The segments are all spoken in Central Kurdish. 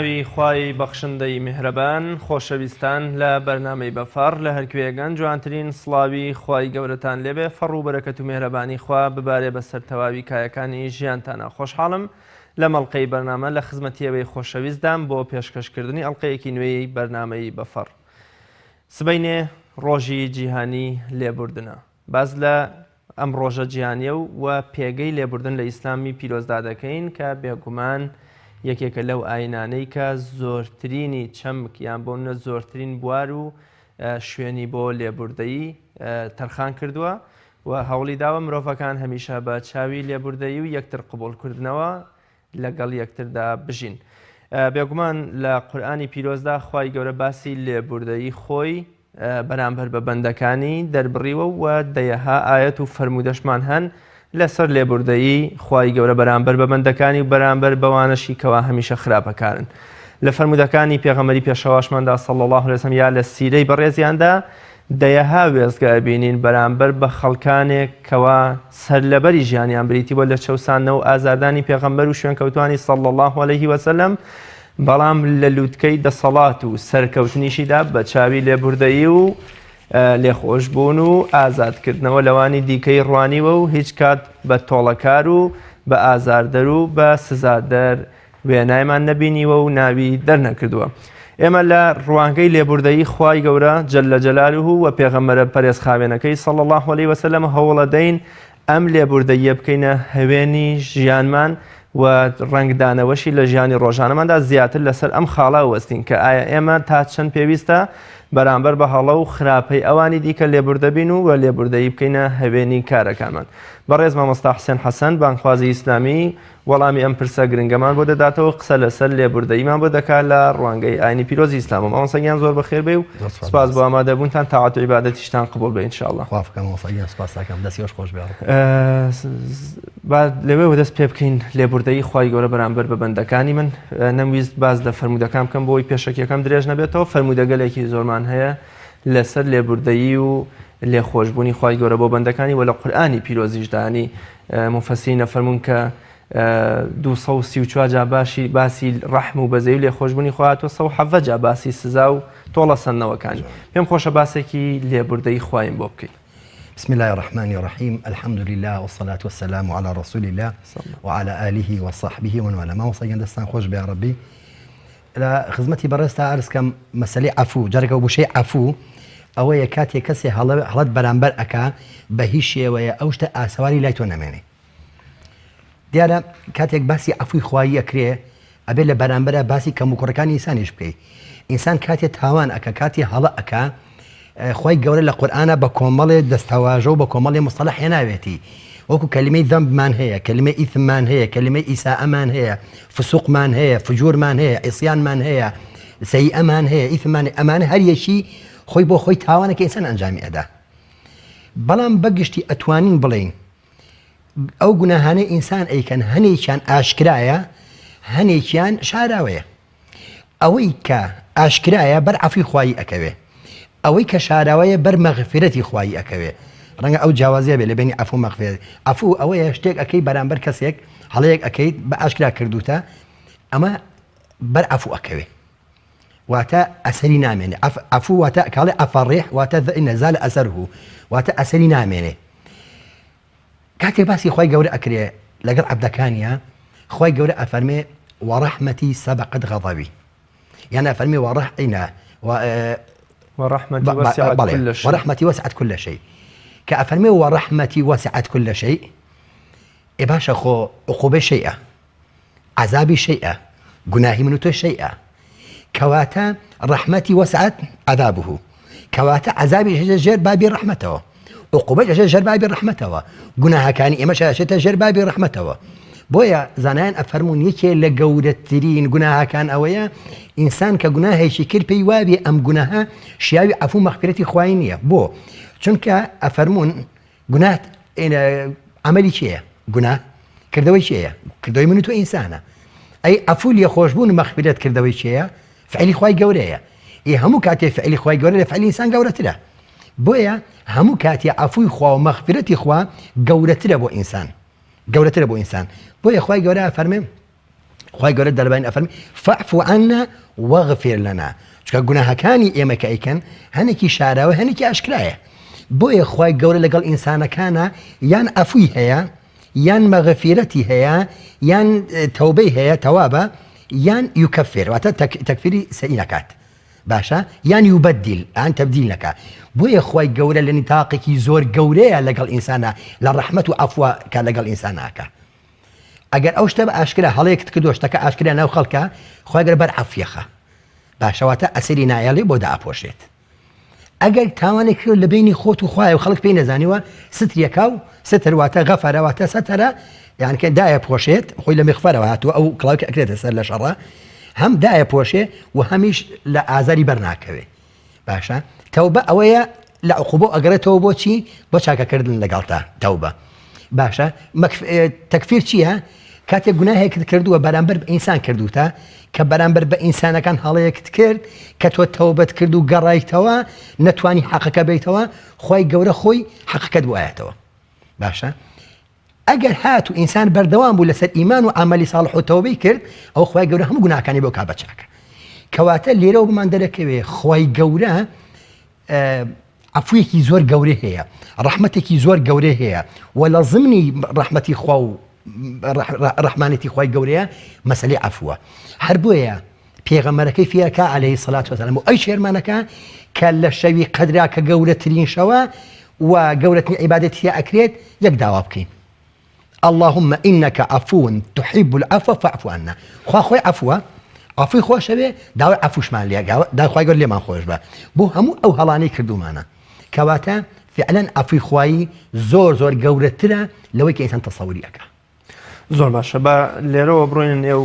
ناوی خوای بەخشندەی میهرەبان خۆشەویستان لە بەرنامەی بەفەڕ لە هەرکوێیەگەن جوانترین سڵاوی خوای گەورەتان لێبێ فەڕ و بەرەکەت و میهرەبانی خوا ببارێ بەسەر تەواوی کایەکانی ژیانتانا خۆشحاڵم لەم ئەڵقەی بەرنامە لە خزمەتی ئێوەی خۆشەویستدام بۆ پێشکەشکردنی ئەڵقەیەکی نوێی بەرنامەی بەفەڕ سبەینێ ڕۆژی جیهانی لێبوردنە باس لە ئەم ڕۆژە جیهانیە و و پێگەی لێبوردن لە ئیسلامی پیرۆزدا دەکەین کە بێگومان یەکێکە لەو ئاینانەی کە زۆرترینی چەمک یان بۆ نە زۆرترین بوار و شوێنی بۆ لێبوردەیی تەرخان کردووە و هەوڵی داوە مرۆڤەکان هەمیشە بە چاوی لێبوردەیی و یەکتر قبوڵکردنەوە لەگەڵ یەکتردا بژین. بێگومان لە قورئانی پیرۆزدا خوای گەورە باسی لێبوردەیی خۆی بەرامبەر بە بەندەکانی دەربڕیوە و دەیەها ئایەت و فەرموودەشمان هەن لەسەر لێبوردەیی خوای گەورە بەرامبەر بە بەندەکانی و بەرامبەر بەوانەشی کەوا هەمیشە خراپەکارن. لە فەرموودەکانی پێغەمبەری پێشەواشماندا صلی اللە علیه وسلم یا لە سیرەی بەڕێزیاندا دەیەها وێستگە ئەبینین بەرامبەر بە خەڵکانێک کەوا سەرلەبەری ژیانیان بریتی بووە لە چەوساندنەوە و ئازاردانی پێغەمبەر و شوێنکەوتوانی صلی اللە علیه وسلم بەڵام لە لوتکەی دەسەڵات و سەرکەوتنیشیدا بە چاوی لێبوردەیی و لێخۆشبوون و ئازادکردنەوە لەوانی دیکەی ڕوانیوە و هیچ کات بە تۆڵەکار و بە ئازاردەر و بە سزادەر وێنایمان نەبینیوە و ناوی دەرنەکردووە. ئێمە لە ڕوانگەی لێبوردەیی خوای گەورە جل جلاله و پێغەمبەرە پەرێزخاوێنەکەی صلی اللە علیه وسلم هەوڵەدەین ئەم لێبوردەییە بکەینە هەوێنی ژیانمان و ڕەنگدانەوەشی لە ژیانی ڕۆژانەماندا زیاتر لەسەر ئەم خاڵە وەستین کە ئایا ئێمە تا چەند پێویستە بەرامبەر بە هەڵە و خراپەی ئەوانی دیکە لێبوردەبین و وە لێبوردەیی بکەینە هەوێنی کارەکانمان. بەڕێز مامۆستا حسێن حەسەن بانگخوازی ئیسلامی وەڵامی ئەم پرسە گرنگەمان بۆ دەداتەوە قسە لەسەر لێبوردەییمان بۆ دەکات لە ڕوانگەی ئاینی پیرۆزی ئیسلامەوە. مامۆستا گیان زۆر بەخێر بێی و سپاس بۆ ئامادەبوونتان تاعەت و عیبادەتیشتان قبوڵ بێ ان شاء اللە. خوا بکە مامۆستا گیان سپاس دەکەم دەستی خۆش خۆش بێ. با لەوێوە دەست پێ بکەین لێبوردەیی خوای گەورە بەرامبەر بە بەندەکانی من نەمویست باس لە فەرموودەکان بکەم بۆی پێشەکیەکەم درێژ نەبێتەوە فەرموودەگەلێکی زۆرمان هەیە لەسەر لێبوردەیی و لێخۆشبوونی خوای گەورە بۆ بەندەکانی وە لە قورئانی پیرۆزیشدانی موفەسرین ئەفەرموون کە 234 جا باشی باسی ڕەحم و بەزەی و لێخۆشبوونی خوا هاتووە 117 جا باسی سزا و تۆڵە سەندنەوەکانی پێم خۆشە باسێکی لێبوردەی خوایم بۆ بکەیت. بسم الله الرحمن الرحیم الحمد لله والصلاة والسلام على رسول الله وعلى آله وصحبه ومن والاه مامۆستا گیان دەستان خۆش بێ ڕەبی لە خزمەتی بەڕێزتا عەرز کەم مەسەلەی عەفوو جارێک ئەو وشەی عەفوو ئەوەیە کاتێ کەسێ هەڵە هەڵەت بەرامبەر ئەکا بە هیچ شێوەیە ئەو شتە ئاسەواری لای تۆ نەمێنێ دیارە کاتێک باسی عەفووی خوایی ئەکرێ ئەبێ لە بەرامبەرا باسی کەموکوڕەکانی ئینسانیش بکەی ئینسان کاتێ تاوان ئەکا کاتێ هەڵە ئەکا خوای گەورە لە قورئانا بە کۆمەڵێ دەستەواژە و بە کۆمەڵێ مستەڵەح هێناوێتی وەکو کەلیمەی ذەنبمان هەیە کەلیمەی ئیثممان هەیە کەلیمەی ئیساءەمان هەیە فسوقمان هەیە فجورمان هەیە عیسیانمان هەیە سەیئەمان هەیە ئیثمان ئەمانە هەر یەکی خۆی بۆ خۆی تاوانێک ئینسان ئەنجامی ئەدا بەڵام بەگشتی ئەتوانین بڵێین ئەو گوناهانەی ئینسان ئەیکەن هەنێکیان ئاشکرایە هەنێکیان شاراوەیە ئەوەی کە ئاشکرایە بەر عەفوی خوایی ئەکەوێ ئەوەی کە شاراوەیە بەر مەغفیرەتی خوایی ئەکەوێ ڕەنگە ئەو جیاوازیە بێ لە بینی عەفو مەغفیرەت عەفو ئەوەیە شتێک ئەکەی بەرامبەر کەسێک هەڵەیەک ئەکەیت بە ئاشکرا کردوتە ئەمە بەر عەفو ئەکەوێ واتە ئەسەری نامێنێ عەفو واتە کاڵێ عەفەڕێح واتە نەزال ئەسەره واتە ئەسەری نامێنێ کاتێک باسی خوای گەورە ئەکرێ لەگەڵ عەبدەکانیا خوای گەورە ئەفەرمێ وەڕەحمەتی سەبەقەت غەضەبی یان ئەفەرمێ وەڕەح ئینا وەڕەحمەتی وەسعەت كل شيء وەڕەحمەتی وەسعەت كل شيء کە ئەفەرمێ وەڕەحمەتی وەسعەت كل شيء ئێ باشە خۆ عقوبەی شەیئە عەزابی شەیئە، گوناهی من و تۆ شەیئە، کەواتە ڕەحمەتی وەسعەت عەذابه، کەواتە عەزابیش ئەچێتە ژێر بابی ڕەحمەتەوە، عقوبەش ئەچێتە ژێر بابی ڕەحمەتەوە، گوناهەکانی ئێمەش ئەچێتە ژێر بابی ڕەحمەتەوە. بۆیە زانایان ئەفەرموون یەکێ لە گەورەترین گوناهەکان ئەوەیە ئینسان کە گوناهێکی کرد پێی وابێ ئەم گوناهە شیاوی عەفو و مەغفیرەتی خوای نییە. بۆ؟ چونکە ئەفەرموون گوناه عەمەلی کێیە؟ گوناه کردەوەی کێیە؟ کردەوەی من و تۆ ئینسانە. ئەی عەفو لێخۆشبوون و مەغفیرەت کردەوەی کێیە؟ فعلی خوای گەورەیە. ئی هەموو کاتێ فعلی خوای گەورە لە فعلی ئینسان گەورەترە. بۆیە هەموو کاتێ عەفوی خوا و مەغفیرەتی خوا گەورەترە بۆ ئینسان. گەورەترە بۆ ئینسان. بۆیە خوای گەورە ئەفەرمێ. خوای گەورە دەربانی ئەفەرمی فاعف عنا واغفر لنا چونکە گوناهەکانی ئێمە کە ئەیکەن هەنێکی شاراوە هەنێکی ئاشکرایە بۆیە خوای گەورە لەگەڵ ئینسانەکانە یان عەفوی هەیە یان مەغفیرەتی هەیە یان تەوبەی هەیە تەوابە یان یوکەفر واتە تەکفیری سەئی نەکات باشە یان یوبدل ئان تەبدیل نەکا بۆیە خوای گەورە لە نیتاقێکی زۆر گەورەیە لەگەڵ ئینسانە لە ڕەحمەت و عەفوە کە لەگەڵ ئینسان ناکا ئەگەر ئەو شتە بە ئاشکرا هەڵەیەکت کردووە شتەکە ئاشکرا ناو خەڵکە خوای گەورە بەر عەفیەخە باشە واتە ئەسەری نایەڵێ بۆ دائەپۆشێت ئەگەر تاوانێک کرد لە بینی خۆت و خوایە و خەڵک پێی نەزانیوە ستریەکە و ستر واتە غەفەرە واتە سەتەرە یان کە دایە پۆشێت خۆی لە مخفەرەوە هاتووە ئەو کڵاوی ئەکرێتە سەر لە شەڕە هەم دایە پۆشێ و هەمیش لە ئازاری بەرناکەوێ باشە تەوبە ئەوەیە لە عقوبە ئەگەڕێتەوە بۆ چی بۆ چاکەکردن لەگەڵتا تەوبە باشە تەکفیر چییە؟ کاتێک گوناهێکت کردووە بەرامبەر بە ئینسان کردوتە کە بەرامبەر بە ئینسانەکان هەڵەیەکت کرد کە تۆ تەوبەت کرد و گەڕایتەوە نەتوانی حەقەکە بیتەوە خی گەورە خۆی حەقەکەت بۆ باشە ئەگەر هاتوو ئینسان بەردەوام بوو لەسەر ئیمان و عەمەلی ساڵح و تەوبەی کرد ئەوە خوای گەورە هەموو گوناهەکانی بۆ کا بە چاکە کەواتە لێرەوە بۆمان دەرەکەوێ خوای گەورە عەفویەکی زۆر گەورە هەیە ڕەحمەتێکی زۆر گەورە هەیە و لە زمنی ڕەحمەتی خوا و ڕەحمانێتی خوای گەورەیە مەسەلەی عەفوە هەر بۆیە پێغەمبەرەکەی فێرکا عەلەیهی سەلات وەسەلام و ئەی شێرمانەکە کە لە شەوی قەدرا کە گەورەترین شەوە و گەورەترین عیبادەت تیا ئەکرێت یەک داوا بکەین اللهم انک عفو تحب العفو فاعف عنا خوا خۆی عفوە عفوی خۆشەوێ داوای عفوشمان لێ دا خوای گەورە لێمان خۆش بە بۆ هەموو ئەو هەڵانەی کردومانە کەواتە فعلا عفوی خوایی زۆر زۆر گەورەترە لەوەی کە ئینسان تەسەوری ئەکا زۆر باشە با لێرەوە بڕۆینە نێو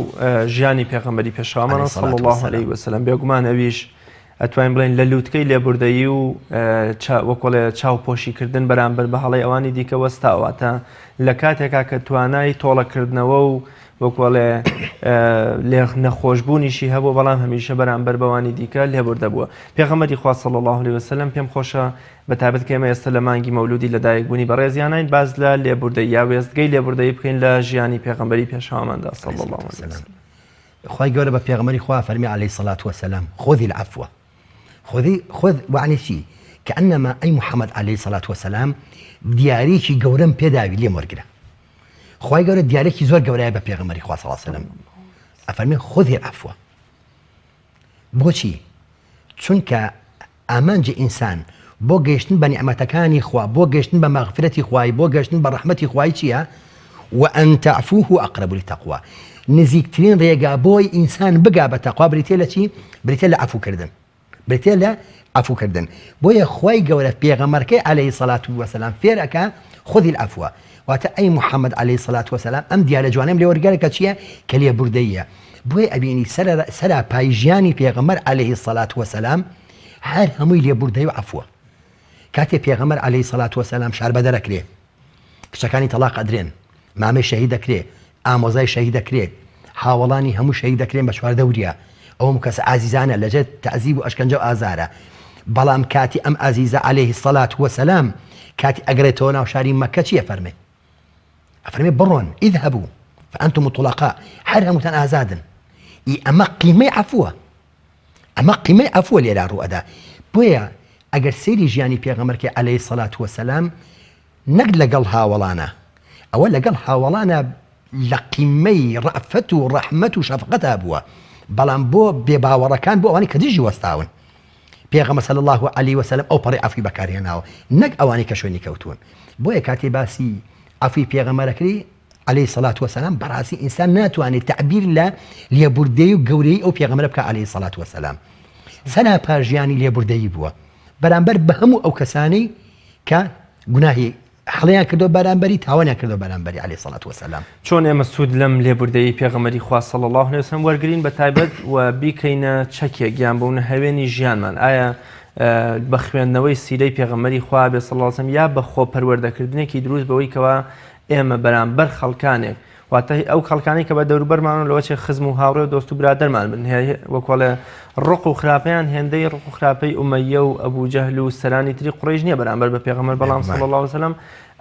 ژیانی پێغەمبەری پێشەوامان صلی الله علیه وسلم بێگومان ئەویش ئەتوانین بڵێن لە لووتکەی لێبوردەیی و وەکۆڵێ چاوپۆشیکردن بەرامبەر بە هەڵەی ئەوانی دیکە وەستاواتە لە کاتێکا کە توانای تۆڵەکردنەوە و وەکۆڵێ لێ نەخۆشبوونیشی هەبوو بەڵام هەمیشە بەرامبەر بەوانی دیکە لێبوردە بووە پێغەمبەری خوا صلی الله علیه وسلم پێم خۆشە بە تایبەت کە ئێمە ئێستا لە مانگی مەولودی لەدایک بوونی بەڕێزیانین باس لە لێبوردەیی یا وێستگەی لێبوردەیی بکەین لە ژیانی پێغەمبەری پێشەواماندا صلی اللە علیه وسلم. خوای گەورە بە پێغەمبەری خوا فەرمی علیە الصلوة والسلام خذ العفو خذ خذ وعنی چی کأنما ئەی محمد علیە الصلوة والسلام دیاریکی گەورەم پێداوی لێم وەرگرە خوای گەورە دیارێکی زۆر گەورەیە بە پێغەمبەری خوا صلی الله علیه وسلم ئەفەرمی خذ العفو بۆچی چونکە ئامانجی ئینسان بۆ گەیشتن بە نیعمەتەکانی خوا، بۆ گەیشتن بە مەغفرەتی خوایی، بۆ گەیشتن بە ڕەحمەتی خوایی چییە؟ وان تعفو هو اقرب للتقوی نزیکترین ڕێگا بۆی ئینسان بگا بە تەقوا بریتیە لە چی؟ بریتیە لە عەفوکردن بریتیە لە عەفوکردن بۆیە خوای گەورە پێغەمبەرەکەی عەلەیهی سەلات وەسەلام فێر ئەکا خذ العفو واتە ئەی محمد عەلەیهی سەلات وەسەلام ئەم دیارە جوانەم لێ وەرگرە کە چییە؟ کە لێبوردەییە بۆیە ئەبینی سەراپای ژیانی پێغەمبەر عەلەیهی سەلات وەسەلام هەر هەمووی لێبوردەی و عەفوە. کاتێ پێغەمبەر عەلەیهی سەلات وەسەلام شاربەدەر ئەکرێ، کچەکانی تەڵاق ئەدرێن، مامەی شەهید ئەکرێ، ئامۆزای شەهید ئەکرێ، هاوەڵانی هەموو شەهید ئەکرێن بە چواردەوریا، ئەو هەموو کەسە ئازیزانە لەژێر تەعزیب و ئەشکەنجە و ئازارە. بەڵام کاتی ئەم ئازیزە عەلەیهی سەلات وەسەلام کاتی ئەگەرێتەوە ناو شاری مەککە چی ئەفەرمێ؟ ئەفەرمێ بڕۆن، اذهبوا فانتم الطلقاء، هەر هەمووتان ئازادن. ئی ئەمە قیمەی عەفوە. ئەمە قیمەی عەفوە لێرا ڕوو ئەدا. بۆیە ئەگەر سەیری ژیانی پێغەمبەر کەی عەلەیهی سەلات وەسەلام نەک لەگەڵ هاوەڵانا ئەوە لەگەڵ هاوەڵانا لە قیمەی ڕەئفەت و ڕەحمەت و شەفقەتا بووە بەڵام بۆ بێباوەڕەکان بۆ ئەوانەی کە دژی وەستاون پێغەمبەر صلی اللە علیه وسلم ئەو پەڕی عەفوی بەکارهێناوە نەک ئەوانەی کە شوێنی کەوتوون بۆیە کاتێ باسی عەفوی پێغەمبەرەکەی علیە الصلوە والسلام بەڕاستی ئینسان ناتوانێت تەعبیر لە لێبوردەیی و گەورەیی ئەو پێغەمبەرە بکات علیە الصلوە والسلام سەراپا ژیانی لێبوردەیی بووە بەرامبەر بە هەموو ئەو کەسانەی کە گوناهی هەڵیان کردو بەرامبەری تاوانیان کردو بەرامبەری علیە الصلوە والسلام. چۆن ئێمە سوود لەم لێبوردەیی پێغەمبەری خوا صلی اللە علیه وسلم وەرگرین بە تایبەت و بیکەینە چەکێک یان بوونە هەوێنی ژیانمان ئایا بە خوێندنەوەی سیرەی پێغەمبەری خوا بێ صلی اللە علیه وسلم یا بە خۆ پەروەردەکردنێکی دروست بەوەی کەوا ئێمە بەرامبەر خەڵکانێک واتە ئەو خەڵکانی کە بە دەوروبەرمان و لەوەچێ خزم و هاوڕێ و دۆست و برادەرمان بن وەکۆڵێ ڕق و خراپەیان هێندەی ڕق و خراپەی ئومەیە و ئەبوو جەهل و سەرانی تری قڕیش نییە بەرامبەر بە پێغەمبەر بەڵام صلی الله علیه وسلم.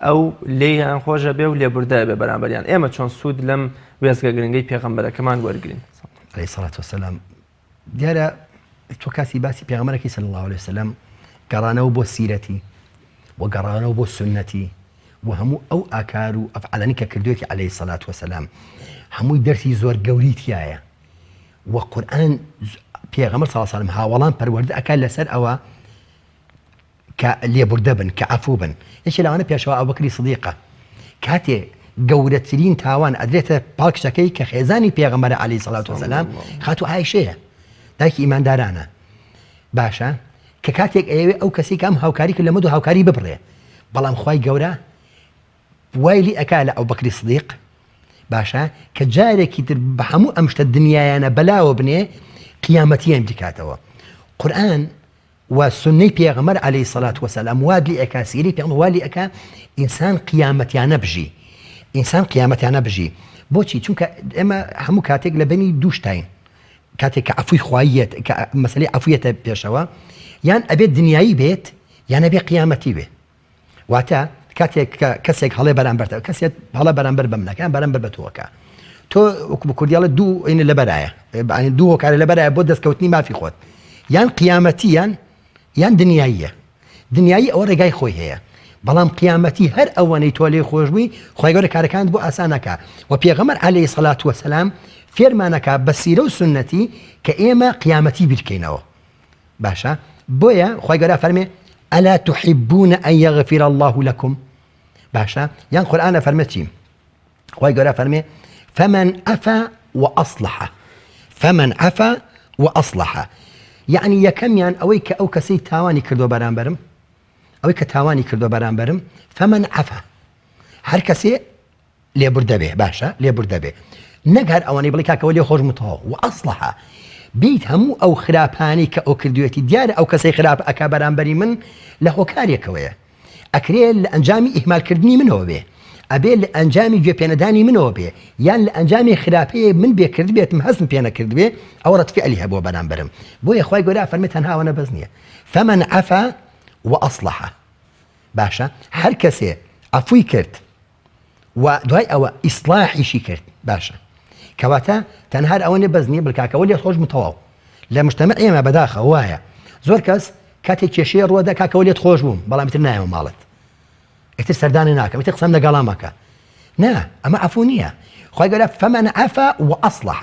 ئەو لێیان خۆشە بێ و لێبوردە بێ بەرامبەریان. ئێمە چۆن سوود لەم وێستگە گرنگەی پێغەمبەرەکەمان وەرگرین؟ علیە الصلوة والسلام. دیارە تۆ کاسی باسی پێغەمبەرەکەی صلی اللە علیه وسلم گەڕانەوە بۆ سیرەتی و گەڕانەوە بۆ سوننەتی و هەموو ئەو ئاکار و ئەفعالانی کە کردوێتی علیه الصلاة والسلام هەمووی دەرسی زۆر گەوری تایە و قورئان پێغەمبەر صلی اللە علیه وسلم هاوەڵان پەروەردە ئەکات لەسەر ئەوە کە لێبوردە بن، کە عەفو بن. یەکێ لەوانە پێشەوا ئەبوبەکری سدیقە. کاتێ گەورەترین تاوان ئەدرێتە پاڵ کچەکەی کە خێزانی پێغەمبەرە عەلەیهی سەڵات وەسەلام، خاتوو عائیشەیە، دایکی ئیماندارانە. باشە کە کاتێک ئەیەوێ ئەو کەسەی کە ئەم هاوکاری کرد لەمە دوو هاوکاری ببڕێ، بەڵام خوای گەورە وای لی ئەکا لە ئەبوبەکری سدیق باشە کە جارێکی تر بە هەموو ئەم شتە دنیایانە بەلاوە بنێ قیامەتیان بکاتەوە. قورئان و سوننەی پێغەمبەر علیە الصلوە و سلام وات لێ ئەکا سیرەی پێغەمبەر وا لێ ئەکا ئینسان قیامەتیانە بژی ئینسان قیامەتیانە بژی بۆچی چونکە ئێمە هەموو کاتێک لە بەنی دوو شتاین کاتێک کە عەفوی خواییەت کە مەسەلەی عەفویەتە پێشەوە یان ئەبێت دنیایی بێت یان ئەبێ قیامەتی بێ واتە کاتێک کە کەسێک هەڵێ بەرامبەرتە کەسێک هەڵە بەرامبەر بە منەکە بەرامبەر بە تۆکە تۆ وەکو بە کوردیاڵە دوو ئینە لەبەرایە دوو هۆکارە لەبەرایە بۆ دەستکەوتنی مافی خۆت یان قیامەتی یان یان دنیاییە دنیایی ئەوە ڕێگای خۆی هەیە بەڵام قیامەتی هەر ئەوەنەی تۆ لێ خۆش بووی خی گەورە کارەکانت بۆ ئاسانەکە و پێغەمبەر عەلەیهی سەلات وەسەلام فێرمانەکە بە سیرە و سوننەتی کە ئێمە قیامەتی بیرکەینەوە باشە بۆیە خوای گەورە فەرمێ الا تحبون ان یغفر الله لكم باشە یان قورئان ئەفەرمێ چی خوای گەورە فەرمێ فمن عفا واصلح فمن عفا واصلح یعنی یەکەمیان ئەوەی کە ئەو کەسەی تاوانی کردو بەرامبەرم ئەوەی کە تاوانی کردو بەرامبەرم فمن عفا هەر کەسێ لێبوردە بێ باشە لێبوردە بێ نەک هەر ئەوەنەی بڵێ کاکەوە لێ خۆش متەوە و ئەسڵەها بیت هەموو ئەو خراپانی کە ئەو کردوێتی دیارە ئەو کەسەی خراپ ئەک بەرامبەری من لە هۆکارێکەوەیە ئەکرێ لە ئەنجامی ئیهمالکردنی منەوە بێ ئەبێ لە ئەنجامی گوێپێنەدانی منەوە بێ یان لە ئەنجامی خراپەیە من بێ کرد بێتم هەستم پێ نەکردبێ ئەوە ڕەت فعلی هەبووە بەرامبەرم بۆیە خوای گەورە فەرمی تەنها ئەوەنە بەس نییە فمن عفا وأصلح باشە هەر کەسێ عەفوی کرد و دوای ئەوە ئیسلاحیشی کرد باشە کەواتە تەنها ئەوە نیە بەس نییە بلکاکەوە لێ خۆش تەواو لە مجتمع ئێمە بەداخە وایە زۆر کەس کاتێک کێشەیە ڕووەدا کاکەوە لێت خۆش بووم بەڵام ئیتر نایەوە ماڵت ئیتر سەردانی ناکەم ئیتر قسەم لەگەڵا مەکە نا ئەمە عەفو نییە خوای گەورە فمن عفا وأصلح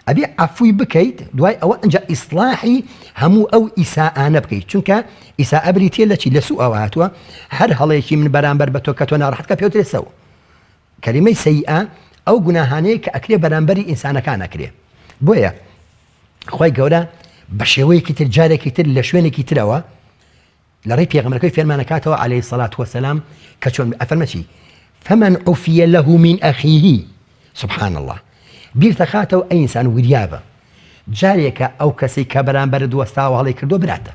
ئەبێ عەفوی بکەیت دوای ئەوە ئەنجا ئیسلاحی هەموو ئەو ئیسائانە بکەیت چونکە ئیسائە بریتیە لە چی لە سوءەوە هاتووە هەر هەڵەیەکی من بەرامبەر بە تۆ کە تۆ ناڕەحەت کە پێوترێ سەو کەلیمەی سەیئە ئەو گوناهانەیە کە ئەکرێ بەرامبەری ئینسانەکان ئەکرێ بۆیە خوای گەورە بە شێوەیەکی تر جارێکی تر لە شوێنێکی ترەوە لە ڕێی پێغەمبەرەکەی فێرمان ئەکاتەوە علیە الصلوە والسلام کە چۆن ئەفەرمێ چی فمن عفی له من اخیه سبحان اللە بیرتەخاتەوە ئەی ئینسان وریابە جارێکە ئەو کەسەی کە بەرامبەرت وەستاوە هەڵی کردووە براتە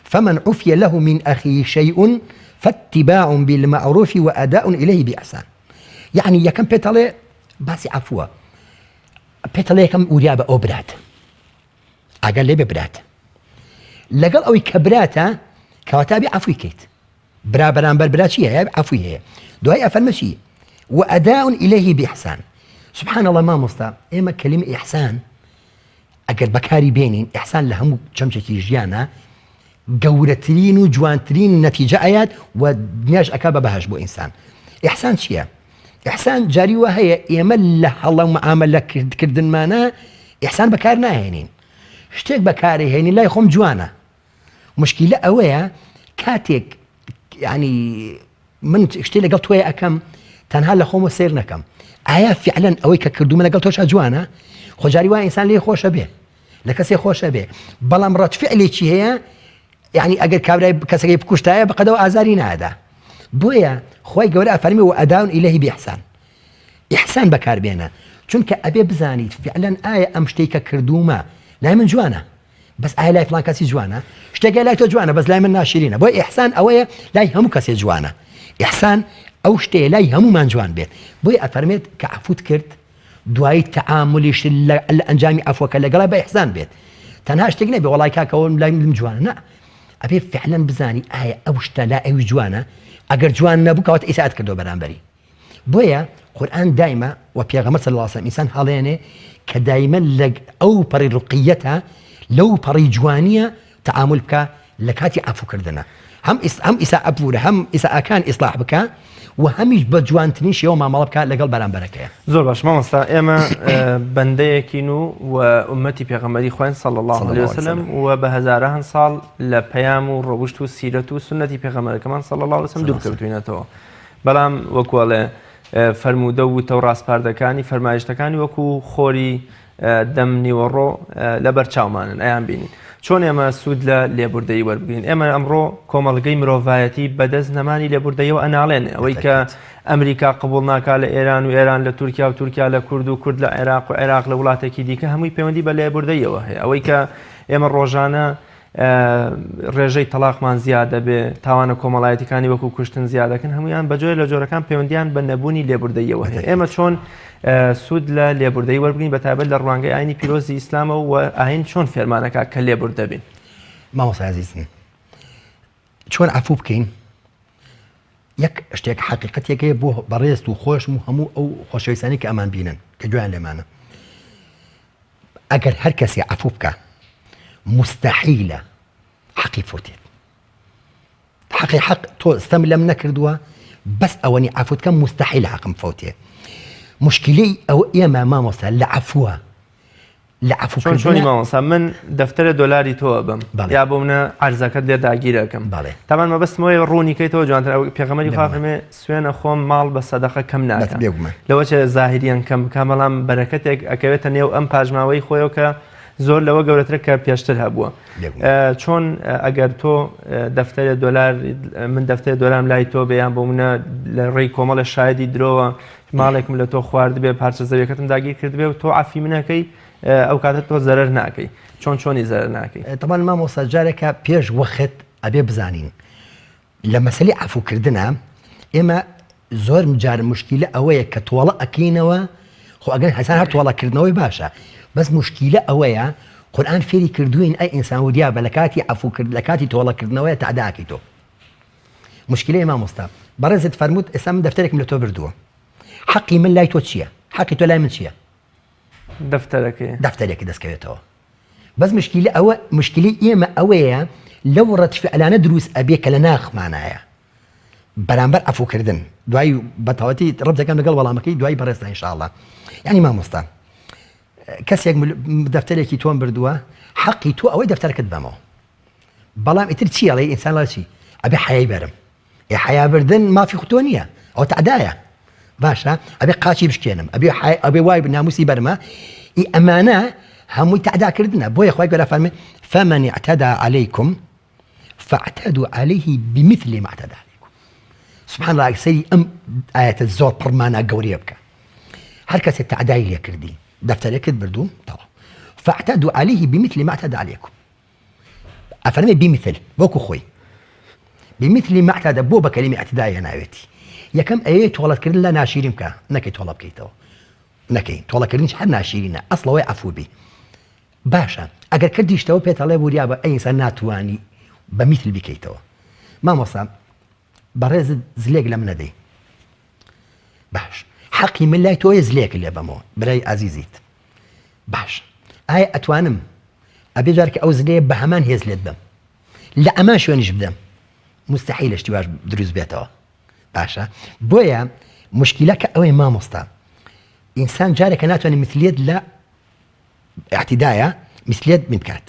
فمن عفی له من اخیه شیء فاتباع بالمعروف واداء الیه باحسان یعنی یەکەم پێتەڵێ باسی عفوە پێتەڵێ یەکەم وریابە ئەو برات ئاگات لێ بێ برات لەگەڵ ئەوەی کە براتە کەواتە بێ عەفوی کەیت برا بەرامبەر برا چی هەیە عەفوی هەیە دوای ئەفەرمە چی وأداء إليه بإحسان سبحان الله مامۆستا ئێمە کەلیمە ئیحسان ئەگەر بەکاری بێنین ئیحسان لە هەموو چەمچێکی ژیانە گەورەترین و جوانترین نەتیجە ئەیات و دنیاش ئەکا بە بەهەشت بۆ ئینسان. ئیحسان چییە؟ ئیحسان جاری وا هەیە ئێمە لە هەڵە معامەلە کردنمانە ئیحسان بەکار ناهێنین شتێک بەکارێ هێنین لای خۆم جوانە مشکیلە ئەوەیە کاتێک ینی من شتێ لەگەڵ تۆی ئەەکەم تەنها لە خۆمە سێر نەکەم ئایا فعلەن ئەوەی کە کردومە لەگەڵ تۆشا جوانە خۆجاری وا ئینسان لێ خۆشە بێ لە کەسێ خۆشە بێ بەڵام ڕەت فعلێکی هەیە یعنی ئەگەر کابرای کەسەکەی بکوشتایە بەقەدەوە ئازاری نادا بۆیە خی گەورە ئەفەرمی و ئەداون ئیلهی بێحسان ئیحسان بەکاربێنە چونکە ئەبێ بزانیت فعلەن ئایا ئەم شتێک کە کردوومە لای من جوانە بەس ئایا لای فلان کەسی جوانە شتێکە لای تۆ جوانە بەس لای من ناشرینە بۆ ئیحسان ئەوەیە لای هەموو کەسێ جوانە ئیحسان ئەو شتەیە لای هەمومان جوان بێت بۆی ئەفەرمێت کە عفوت کرد دوایی تەعامولیش لە ئەنجامی عەفوەکە لەگەڵا بە ئیحسان بێت تەنها شتێک نەبێ وەڵای کاکە ئەوە لای من جوانە نا. ئەبێ فعلەن بزانی ئایا ئەو شتە لا ئەوی جوانە ئەگەر جوان نەبوو کەواتە ئیساءەت کردووە بەرامبەری بۆیە قورئان دایمە و پێغەمبەر صلی اللە علیه وسلم ئینسان هەڵێنێ کە دایمە لە ئەو پەڕی ڕقیەتە لەو پەڕی جوانیە تەعامول بکە لە کاتی عەفو کردنە هەم هەم ئیساءە ببورە هەم ئیساءەکان ئیسلاح بکە و هەمیش بە جوانترین شێوە مامەڵە بکە لەگەڵ بەرامبەرەکەی. زۆر باش مامۆستا ئێمە بەندەیەکین و و ئومەتی پێغەمبەری خواین صلی الله علیه وسلم و بە هەزاران ساڵ لە پەیام و ڕەوشت و سیرەت و سوننەتی پێغەمبەرەکەمان صلی الله علیه وسلم دوور کەوتوینەتەوە بەڵام وەکو ئەڵێ فەرموودە و وتە و ڕاسپاردەکانی فەرمایشتەکانی وەکو خۆری دەم نیوەڕۆ لەبەر چاومانن ئەیان بینین چۆن ئێمە سوود لە لێبوردەیی وەربگرین ئێمە ئەمڕۆ کۆمەڵگەی مرۆڤایەتی بەدەست نەمانی لێبوردەیەوە ئەناڵێن ئەوەی کە ئەمریکا قبول ناکا لە ئێران و ئێران لە تورکیا و تورکیا لە کورد و کورد لە عێراق و عێراق لە وڵاتێکی دیکە هەمووی پەیوەندی بە لێبوردەیەوە هەیە ئەوەی کە ئێمە ڕۆژانە ڕێژەی تەلاقمان زیاد دەبێ تاوانە کۆمەڵایەتیکانی وەکو کوشتن زیادەکەن هەمویان بە جۆرە لە جۆرەکان پەیوەندیان بە نەبوونی لێبوردەیەوە هەیە ئێمە چۆن سوود لە لێبوردەی وەربگرین بە تایبەت لە ڕوانگەی ئاینی پیرۆزی ئیسلامەوە و ئاین چۆن فێرمانەکە کە لێبوردە بین مامۆستا ئازیزم چۆن عەفو بکەین یەک شتێک حەقیقەتێک هەیە بۆ بەڕێزت و خۆشم و هەموو ئەو خۆشەویستانی کە ئەمان بینن کە گوێیان لێمانە ئەگەر هەر کەسێ عەفو بکە مستحیلە حەقی فوتێت حەقی حەق تۆ ستەم لەم نەکردووە بەس ئەوەنی عەفوت کەم مستحیل حەقم فەوتێ مشکلەی ئەو ئێمە مامۆستا لە عەفوە لە عەفو چۆن چۆنی مامۆستا من دەفتەرە دۆلاری تۆ ئەبەم یا بۆ منە عەرزەکەت لێ داگیرەکەم تامان مەبەستمەوەی ڕوونی کەیتەوە جوانتر ئەو پێغەمبەری خوا فەرمێ سوێنە خۆم ماڵ بە سەدەقە کەم ناکەم لەوە چێ زاهریان کەم بکە بەڵام بەرەکەتێک ئەکەوێتە نێو ئەم پاژماوەی خۆیەوە کە زۆر لەوە گەورەترە کە پێشتر هەبووە چۆن ئەگەر تۆ دەفتەرێ دۆلار من دەفتەرێ دۆلارم لای تۆ بێ یان بۆ منە لە ڕێی کۆمەڵە شایدی درۆوە ماڵێکم لە تۆ خواردبێ پارچە زەویەکەتم داگیر کردبێ و تۆ عەفی منەکەی ئەو کاتە تۆ زەرەر ناکەی چۆن چۆنی زەرەر ناکەی؟ تەبعەن مامۆستا جارێکە پێش وەخت ئەبێ بزانین لە مەسەلەی عەفو کردنا ئێمە زۆر جار مشکیلە ئەوەیە کە تۆڵە ئەکەینەوە خۆ ئەگەر هەسان هەر تۆڵە کردنەوەی باشە بەس مشکیلە ئەوەیە قورئان فێری کردوین ئەی ئینسان وریا بە لە کاتی عەفو کرد لە کاتی تۆڵە کردنەوەی تەعدا ئەکەی تۆ مشکلەیە مامۆستا بەڕێزت فەرمووت ئێستا من دەفتەرێکم لە تۆ بردووە حەقی من لای تۆ چییە؟ حەقی تۆ لای من چییە؟ دەفتەرەکەی دەفتەرێکی دەستکەوێتەوە بەس مشکلە ئەوە مشکلی ئێمە ئەوەیە لەو ڕەت فعلانە دروست ئەبێ کە لە ناخمانایە بەرامبەر عەفوکردن دوای بەتەواتی ڕەب دەکەم لەگەڵ وەڵامەکەی دوای بەڕێزتان ئینشاءاللە یعنی مامۆستا کەسێک دەفتەرێکی تۆم بردووە حەقی تۆ ئەوەی دەفتەرەکەت بەمەوە بەڵام ئیتر چی ئەڵێ ئینسان ڵێ چی ئەبێ حەیای بەرم ئێ حەیا بردن مافی خۆ تۆ نییە ئەوە تەعدایە باشە ئەبێ قاچی بشکێنم ئەبێ ئەبێ وای ناموسی بەرمە ئی ئەمانە هەمووی تەعداکردنە بۆیە خوای گەورە فەرمێ فمن اعتدى عليكم فاعتدوا عليه بمثل ما اعتدى عليكم سبحان الله سەیری ئەم ئاەتە زۆر پڕمانە گەورەیە بکە هەر کەسێک تەعدای لێکردی دەفتەرێکت بردوو تەواو فاعتدوا عليه بمثل ما اعتدى عليكم ئەفەرمێ بمثل وەکو خۆی بمثل ما اعتدى بۆ بە کەلیمی اعتداء هێناوێتی یەکەم ئەیەوێ تۆڵەکردن لا ناشیرین بکە نەکەی تۆڵە بکەیتەوە نەکەی تۆڵەکردنیش هەر ناشیرینە ئەسڵەوەی عەفو بی باشە ئەگەر کردیشتەوە پێت ئەڵێ وریابە ئەی ئینسان ناتوانی بە میثل بیکەیتەوە مامۆستا بەڕێزت زلێک لە من ئەدەی باش حەقی من لای تۆیە زلێک لێ بەمەوە برای ئازیزیت باش ئایا ئەتوانم ئەبێ جارکە ئەو زلەیە بە هەمان هێز لێت بم لە ئەمان شوێنیش بدەم مستحیلە شتی واش دروست بێتەوە باشە بۆیە مشکلەکە ئەوەی مامۆستا ئینسان جارێکە ناتوانێت مثلیت لە اعتدایە مثلیت من بکات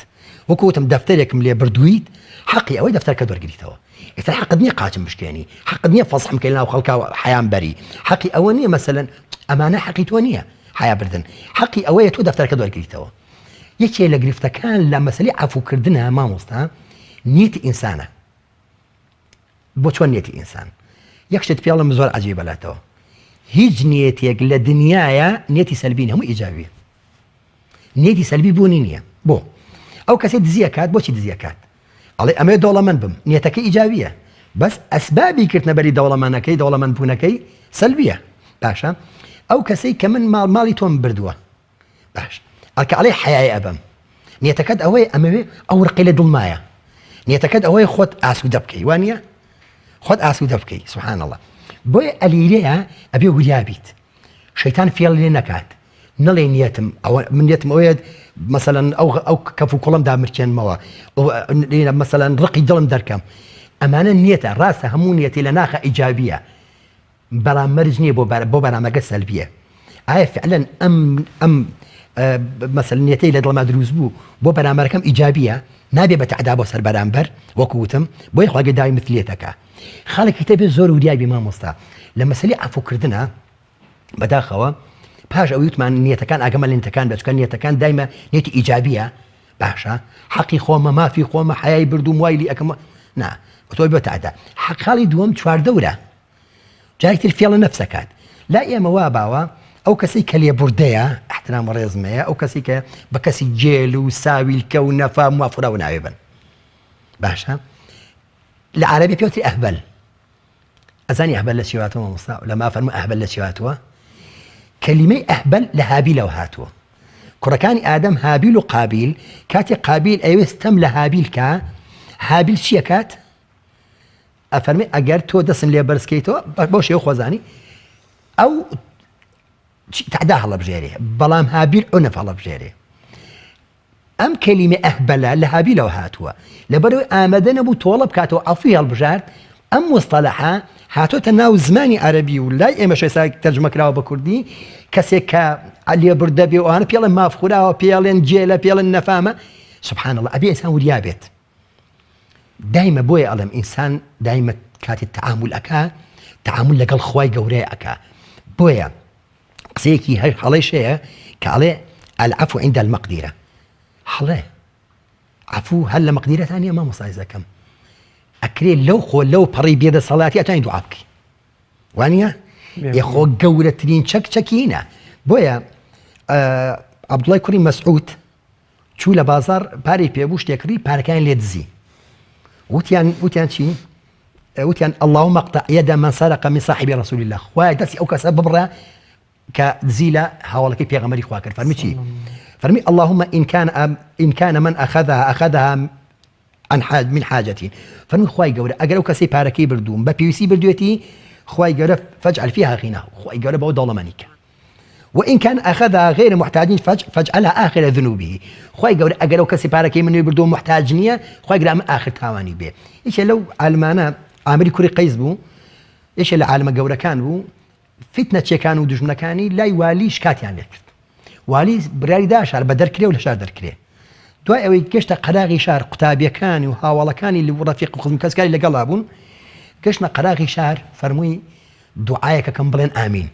وەکو وتم دەفتەرێکم لێ بردوویت حەقی ئەوەی دەفتەرەکەت وەرگریتەوە ئیتر حەقت نییە قاچم بشکێنی حەقت نییە فەزحم کەی لەناو خەڵکا حەیام بەری حەقی ئەوە نییە مەسەلەن ئەمانە حەقی تۆ نییە حەیا بردن حەقی ئەوەیە تۆ دەفتەرەکەت وەرگریتەوە یەکێ لە گرفتەکان لە مەسەلەی عەفوکردنە مامۆستا نیەتی ئینسانە بۆ چۆن نیەتی ئینسان یەک شت پێڵم زۆر عجیبە لاتەوە هیچ نیەتێک لە دنیاە نیەتی سەلبی هەموو ئیجابیە نیەتی سەلبی بوونی نییە بۆ ئەو کەسێک دزیەکات بۆچی دزیەکات ئەڵێ ئەمێ دەوڵەمەند بم نیەتەکە ئیجابیە بەس ئەسبابی کردنەبەری دەوڵەمەنەکەی دەوڵەمەند بوونەکەی سەلبیە باشە ئەو کەسەی کە من ماڵ ماڵی تۆم بردووە باش ئەکە ئەڵێ حەیای ئەبەم نیەتەکەت ئەوەیە ئەمەوێ ئەو ڕقی لە دڵمایە. نیەتەکەت ئەوەیە خۆت ئاسوودە بکەی وانە خۆت ئاسوودە بکەی سبحان الله بۆیە ئەلیرەیە ئەبێ وریا بیت شەیتان فێڵ لێ نەکات نەڵێ نیەتم ئەوە من نیەتم ئەوەیە مەسەلەن ئەو ئەو کەف و کوڵم دامرکێنمەوە مەسەلەن ڕقی دڵم دەرکەم ئەمانە نیەتە ڕاستە هەموو نیەتی لە ناخە ئیجابیە بەڵام مەرج نییە بۆ بۆ بەرامەکە سەلبیە ئایا فعلەن ئەم ئەم مەسەل نیەتەی لە دڵما دروست بوو بۆ بەرامبەرەکەم ئیجابیە نابێ بە تەعدا بۆ سەر بەرامبەر وەکو وتم بۆیە خواگە داوای مثلیەتەکە خاڵێکی تر بێ زۆر وریای بی مامۆستا لە مەسەلی عەفوکردنە بەداخەوە پاش ئەوەی وتمان نیەتەکان ئاگەمە لە نیەتەکان بێت چونکە نیەتەکان دایمە نیەتی ئیجابیە باشە حەقی خۆمە مافی خۆمە حەیای بردوم وای لی ئەکەم نا تۆ بۆ تەعدا حەق خاڵی دووەم چواردەورە جارێکی تر فێڵە نەفسەکات لا ئێمە وا باوە ئەو کەسی کە لێبوردەیە احترام و ڕێزمەیە ئەو کەسی کە بە کەسی گێل و ساویلکە و نەفام وافرا و ناوێ بن باشە لە عربی پێوتری ئەهبەل ئەزانی ئەهبەل لە چی هاتووە مامۆستا لەما فەرموو ئەهبەل لە چی هاتووە کەلیمەی ئەهبەل لە هابیلەوە هاتووە کوڕەکانی ئادەم هابیل و قابیل کاتێ قابیل ئەوێ ستەم لە هابیل کا هابیل چییە کات ئەفەرمی ئەگەر تۆ دەسم لێ بەرزکەیتەوە بەو شێوە خۆزانی ئەو تەعدا هەڵەبژێرێ بەڵام هابیل عنف هەڵەبژێرێ ئەم کەلیمە ئەهبەلە لە هابیلەوە هاتووە، لەبەرئەوەی ئامادە نەبوو تۆڵە بکاتەوە عەفوی هەڵبژارد، ئەم موستەلەحە هاتۆتە ناو زمانی عەرەبی و لای ئێمەش ئێستا تەرجومە کراوە بە کوردی، کەسێک کە لێبوردە بێ و ئەوانە پێڵێن مافخوراوە، پێڵێن گێلە، پێڵێن نەفامە، سبحان اللە ئەبێ ئینسان وریا بێت دایمە بۆیە ئەڵێم ئینسان دایمە کاتی تەعامول ئەکا تەعامول لەگەڵ خوای گەورەیە ئەکا بۆیە قسەیەکی هەر هەڵەیش هەیە کە ئەڵێ العفو عند المقدرە هەڵێ عفو هەر لە مەقدیرەتان نییە مامۆستایزەکەم ئەکرێ لەو خۆ لەو پەڕی بێدەسەڵاتی ئەتوانی دوعا بکەی وانە یخۆ گەورەترین چەک چەکینە بۆیە عەبدوڵای کوڕی مەسعود چوو لە بازار پارەی پێبوو شتێکڕی پارەکان لێ دزی وتیان وتیان چی وتیان اللهم اقطع يد من سرق من صاحب رسول الله خوایە دەستی ئەو کەسە ببڕە کە دزی لە هاوڵەکەی پێغەمبەری خوا کرد فەرمی چی فەرمی اللهم إن كان إن كان من أخذها أخذها عن حاج من حاجة فەرمی خوای گەورە ئەگەر ئەو کەسەی پارەکەی بردووم بە پێویستی بردوێتی خوای گەورە فاجعل فيها غناه خوای گەورە بەوە دەوڵەمەنی کە وإن كان أخذها غير محتاج فاجعلها آخر ذنوبه خوای گەورە ئەگەر ئەو کەسی پارەکەی منی بردووە محتاج نییە خوای گەورە ئەمە ئاخر تاوانی بێ یەکێ لەو عالمانە عامری کوڕی قەیس بوو یەکێ لە عالمە گەورەکان بوو فیتنە چێکان و دوژمنەکانی لای والی شکاتیان لێکرد والی بڕیاری دا شار بە دەرکرێ و لە شار دەرکرێ دوای ئەوەی گەشتە قەراغی شار قوتابیەکانی و هاوڵەکانی لە ڕەفیق و خزم کەسکاری لەگەڵا بوون گەشتە قەراغی شار فەرمووی دوعایەکەکەم بڵێن ئامین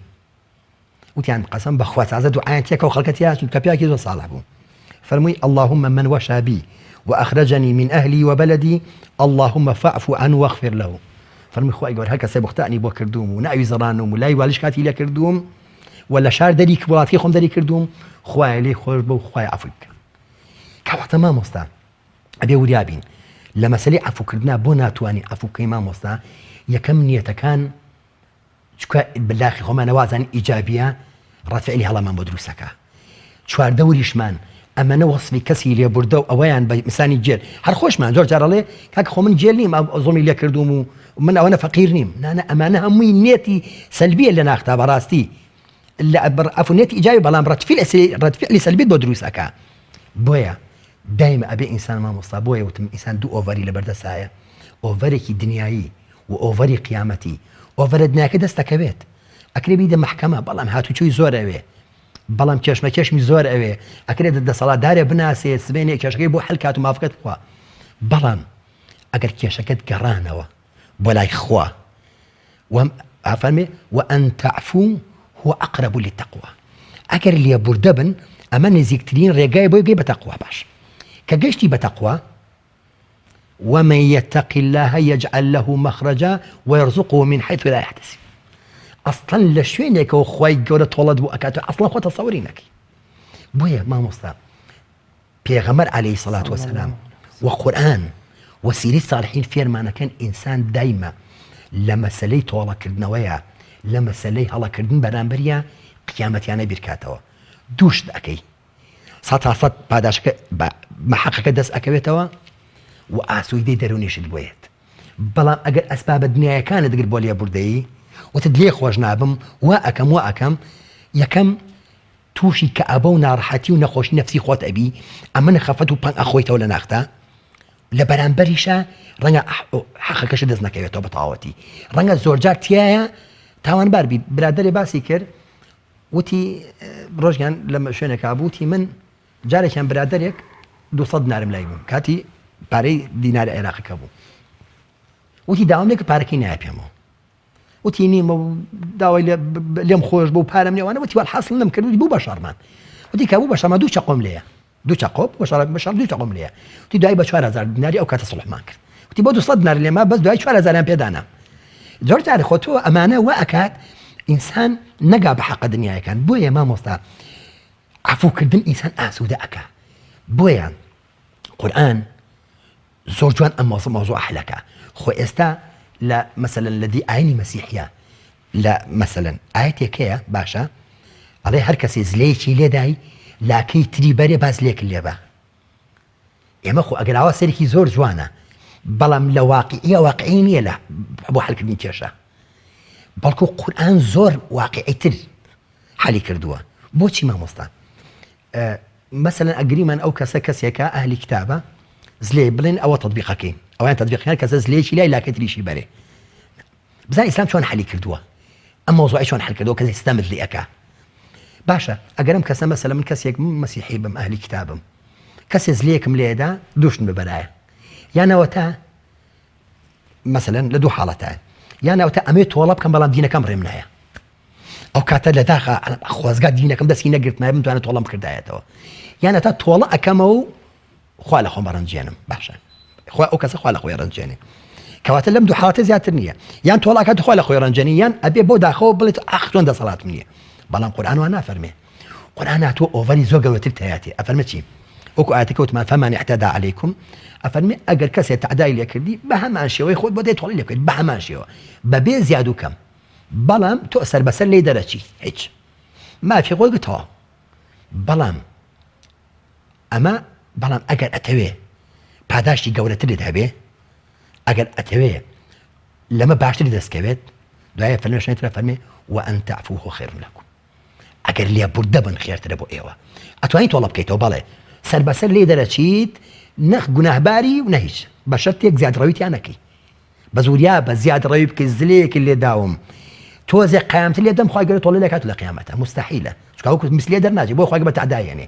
وتیان قەسەم بەخوا تازە دوعایان تێکەوە خەڵکە تیا چون کە پیاکی زۆر ساڵح بوو فەرمووی اللهم من وشى بي وأخرجني من أهلي وبلدي اللهم فاعف عنه واغفر له فەرمووی خوای گەورە هەر کەسێ بوختانی بۆ کردووم و ناوی زڕانوم و لای والیش کاتی لێ کردووم و لە شار دەری وڵاتی خۆم دەری کردووم خوایە لێی خۆش بە و خوای عەفوی بکە کەواتە مامۆستا ئەبێ وریا بین لە مەسەلەی عەفوکردنا بۆ ناتوانانی عەفو بکەی مامۆستا یەکەم نیەتەکان چونکە بلاخی خۆمانە وازانین ئیجابیە ڕەد فعلی هەڵەمان بۆ دروستەکە چواردەوریشمان ئەمەنە وەسفی کەسی لێبوردە و ئەوەیان بە ئینسانی گێل هەر خۆشمان زۆر جار ئەڵێ کاکە خۆ من گێل نیم زوڵمی لێ کردووم و من ئەوەنە فەقیر نیم نانە ئەمانە هەمووی نێتی سەلبیە لە ناختا بەڕاستی لە عەفو نێتی ئیجابی بەڵام ڕەد فعلی ڕەد فعلی سەلبیت بۆ دروست ئەکا بۆیە دایمە ئەبێ ئینسان مامۆستا بۆیە وتم ئینسان دوو ئۆڤەری لەبەردەسایە ئۆڤەرێکی دنیایی و ئۆڤەری قیامەتی ئۆڤەرە دنیاکە دەست دەکەوێت ئەکرێ بیدە مەحکەمە بەڵام هاتوچۆی زۆر ئەوێ بەڵام کێشمەکێشمی زۆر ئەوێ ئەکرێت دەسەڵاتدارێ بناسێ سبێنێ کێشەکەی بۆ حل کات و مافەکەت بخوا بەڵام ئەگەر کێشەکەت گەڕانەوە بۆ لای خوا وەم ئافەرمێ وأن تعفو هو أقرب للتقوى ئەگەر لێبوردە بن ئەمە نزیکترین ڕێگای بۆی گەی بە تەقوا باش کە گەشتی بە تەقوا ومن يتق الله يجعل له مخرجا ويرزقه من حيث لا يحتسب ئەسڵەن لە شوێنێکەوە خوای گەورە تۆڵەت بۆ ئەکات و ئەسڵەن خۆ تەسەوری نەکەی بۆیە مامۆستا پێغەمبەر عەلەیهی سەڵات وەسەلام و قورئان و سیرەی ساڵحین فێرمانەکەن ئینسان دایمە لە مەسەلەی تۆڵەکردنەوەیە لە مەسەلەی هەڵەکردن بەرامبەریا قیامەتیانە بیرکاتەوە دووشت ئەکەی سەتا سەد پاداشەکە بە مەحەقەکە دەست ئەکەوێتەوە. و ئاسوودەی دەروونیشت بۆ یەت. بەڵام ئەگەر ئەسبابە دنیایەکانت گرت بۆ لێبوردەیی، وتت لێ خۆش نابم، وا ئەکەم وا ئەکەم، یەکەم تووشی کەئابە و ناڕەحەتی و نەخۆشی نەفسی خۆت ئەبی، ئەمن خەفەت و پەنگ ئەخۆیتەوە لە ناختا، لە بەرامبەریشا ڕەنگە حەقەکەشت دەست نەکەوێتەوە بە تەواوەتی، ڕەنگە زۆرجار تیایە تاوانبار بیت. برادەرێ باسی کرد وتی ڕۆژیان لە شوێنێکا بوو وتی من جارێکیان برادەرێک 200 دینارم لای بوو کاتی پارەی دیناری عێراقەکە بوو وتی داوام لێ کرد پارەکەی نایە پێمەوە وتی نیمە و داوای لێم خۆش بوو پارەم نێوانە وتی وەلحاسڵ نەم کرد وتی بوو بە شەڕمان وتی کە بوو بە شەڕمان دوو چەقۆم لێیە دوو چەقۆ بۆ شەڕ بە شەڕ دوو چەقۆم لێیە وتی دوای بە 4000 دیناری ئەو کاتە سڵحمان کرد وتی بۆ 200 دینار لێما بەس دوای 4000یان پێدانا زۆر جار خۆ تۆ ئەمانە وا ئەکات ئینسان نەگا بە حەقە دنیایەکان بۆیە مامۆستا عەفوکردن ئینسان ئاسوودە ئەکا بۆیە قورئان زۆر جوان ئەم مەوزوع مەوزوع حلەکە خۆ ئێستا لە مەسەلەن لە دی ئاینی مەسیحە لە مەسەلەن ئاەتێک هەیە باشە ئەڵێ هەر کەسێ زلەیەکی لێدای لاکەی تری بەرێ باز لێک لێبە ئێمە خۆ ئەگەر ئاوا سەرێکی زۆر جوانە بەڵام لە واقعیە واقعی نییە لە بۆ حلکردنی کێشە بەڵکو قورئان زۆر واقعی تر حەلی کردووە بۆچی مامۆستا مەسەلەن ئەگریمان ئەو کەسە کەسێکە ئەهلی کتابە زلێ بڵێن ئەوە تەطبیقەکەین ئەویان تەطبیقیان کەسە زلێکی لای لاکە تریشی بەرێ بزان ئیسلام چۆن حەلی کردووە ئەم مەوزوعی چۆن حل کردووە کەسی ستەمت لێ ئەکا باشە ئەگەرم کەسە مەسەلە من کەسێک مەسیحی بم ئەهلی کتابم کەسێ زلێکم لێدا دوشن ببەرایە یانەوە تا مەسەلەن لە دوو حاڵەتە یان ئەوتە ئەمێ تۆڵە بکەم بەڵام دینەکەم ڕێم نایە ئەو کاتە لە داخا خۆزگا دینەکەم دەستی نەگرتمایە بمتوانە تۆڵەم بکردایەتەوە یان هەتا تۆڵە ئەکەمەوە و خوا لە خۆم بەڕەنجێنم باشە خوا ئەو کەسە خوا لە خۆی ڕەنجێنێ کەواتە لەم دوو حاڵەتە زیاتر نییە یان تۆڵاکات خوا لە خۆی ڕەنجێنی یان ئەبێ بۆ داخەوە بڵێت ئاخ چۆن دەسەڵاتم نییە بەڵام قورئان وا نافەرمێ قورئان هاتووە ئۆڤەری زۆر گەورەتر تایەتی ئەفەرمێ چی وەکو ئایەتەکە وتمان فەمان اعتدى علیکم ئەفەرمێ ئەگەر کەسێ تەعدای لێکردی بە هەمان شێوەی خۆت بۆ دێ تۆڵی لێ بکەیت بە هەمان شێوە بەبێ زیاد و کەم بەڵام تۆ سەربەسەر لێی دەرەچی هیچ مافی خۆت گوت تەواو بەڵام ئەمە بەڵام ئەگەر ئەتەوێ پاداشتی گەورەترت هەبێ ئەگەر ئەتەوێ لەمە باشتر دەستکەوێت دوایە فەرمێ شوێنی ترە فەرمێ وأن تعفو هو خير لكم ئەگەر لێبوردە بن خێرترە بۆ ئێوە ئەتوانی تۆڵە بکەیتەوە بەڵێ سەربەسەر لێ دەرەچیت نەخ گوناهباری و نەهیچ بە شەرتێک زیادڕەویتیان نەکەی بەس وریا بە زیاد ڕەوی بکەی زلەیەکی لێ داوم تۆزێ قیامتر لێ دەم خوای گەورە تۆڵە لێکات لە قیامەتە مستحیلە چونکە وەکو مثلێ دەرناچێ بۆ خوای گەورە تەعدای هێنێ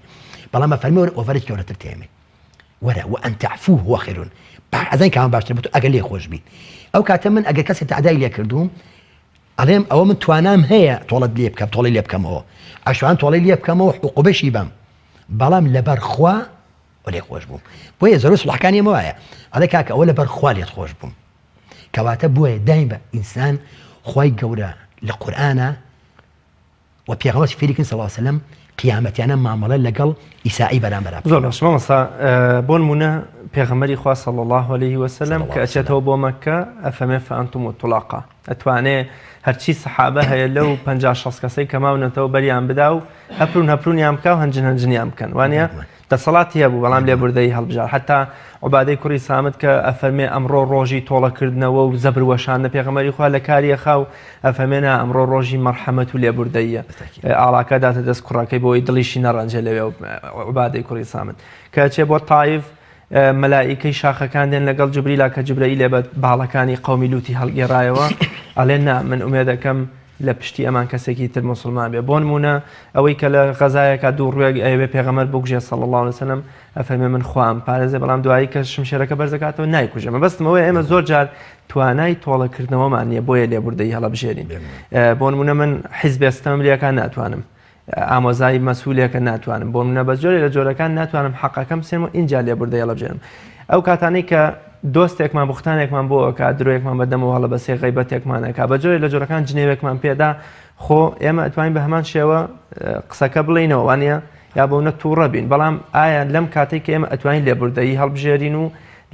بەڵام ئەفەرمێ وەرە ئۆڤەرێکی گەورەتر تێمێ وەرە وأن تعفو هو خير باش ئەزانی کامە باشتر بۆ تۆ ئەگەر لێ خۆش بیت ئەو کاتە من ئەگەر کەسێ تەعدای لێ کردووم ئەڵێم ئەوە من توانام هەیە تۆڵەت لێ بکەم تۆڵەی لێ بکەمەوە ئەشوان تۆڵەی لێ بکەمەوە عقوبەشی بەم بەڵام لەبەر خوا و لێ خۆش بووم بۆیە زۆر سڵحەکانی ئێمە وایە ئەڵێ کاکە ئەوە لەبەر خوا لێت خۆش بووم کەواتە بۆیە دایم بە ئینسان خوای گەورە لە قورئانە و پێغەمبەر فێری کردن صلی الله علیه وسلم قیامەتیانە مامەڵە لەگەڵ ئیسائی بەرامبەرا زۆر باش مامۆستا بۆ نمونە پێغەمبەری خوا صلی الله علیه وسلم کە ئەچێتەوە بۆ مەککە ئەفەرمێ فانتم الطلقاء ئەتوانێ هەرچی سەحابە هەیە لەو 50 60 کەسەی کە ماونەتەوە بەریان بدا و هەپرون هەپرونیان بکا و هەنجن هەنجنیان بکەن وانە دەسەڵاتی هەبوو بەڵام لێبوردەیی هەڵبژارد حەتا عوبادەی کوڕی سامت کە ئەفەرمێ ئەمڕۆ ڕۆژی تۆڵەکردنەوە و زەبر وەشاندنە پێغەمبەری خوا لە کاری ئەخا و ئەفەرمێ نا ئەمڕۆ ڕۆژی مەرحەمەت و لێبوردەییە ئاڵاکە داتە دەست کوڕەکەی بۆی دڵیشی نەڕەنجێ لەوێ عوبادەی کوڕی سامت کە ئەچێ بۆ تایف مەلائیکەی شاخەکان دێن لەگەڵ جبریلا کە جبرەئیلێ بە باڵەکانی قەومی لوتی هەڵگێڕایەوە ئەڵێ نا من ئومێدەکەم لە پشتی ئەمان کەسێکی تر موسڵمان بێ بۆ نمونە ئەوەی کە لە غەزایەکە دوو ڕوێک ئەیەوێ پێغەمبەر بکوژێ صلی الله علیه وسلم ئەفەرمێ من خوا ئەم پارێزێ بەڵام دوایی کە شمشێرەکە بەرزەکاتەوە نایکوژێ مەبەستم ئەوەیە ئێمە زۆر جار توانای تۆڵەکردنەوەمان نییە بۆیە لێبوردەیی هەڵەبژێرین بۆ نمونە من حیزبێ ستەمم لێکا ناتوانم ئامۆزای مەسولێکە ناتوانم بۆ منە بە جۆرێ لە جۆرەکان ناتوانم حەقەکەم بسێنم و ئینجا لێبوردەی هەڵبژێرم ئەو کاتانەی کە دۆستێکمان بوختانێکمان بۆ ئەکا درۆیەکمان بە دەمەوە هەڵەبەسێ غەیبەتێکمان ئەکا بە جۆرێ لە جۆرەکان جنێوێکمان پێدا خۆ ئێمە ئەتوانین بە هەمان شێوە قسەکە بڵێینەوە وانە یا بۆ نە تووڕە بین بەڵام ئایا لەم کاتێک کە ئێمە ئەتوانین لێبوردەیی هەڵبژێرین و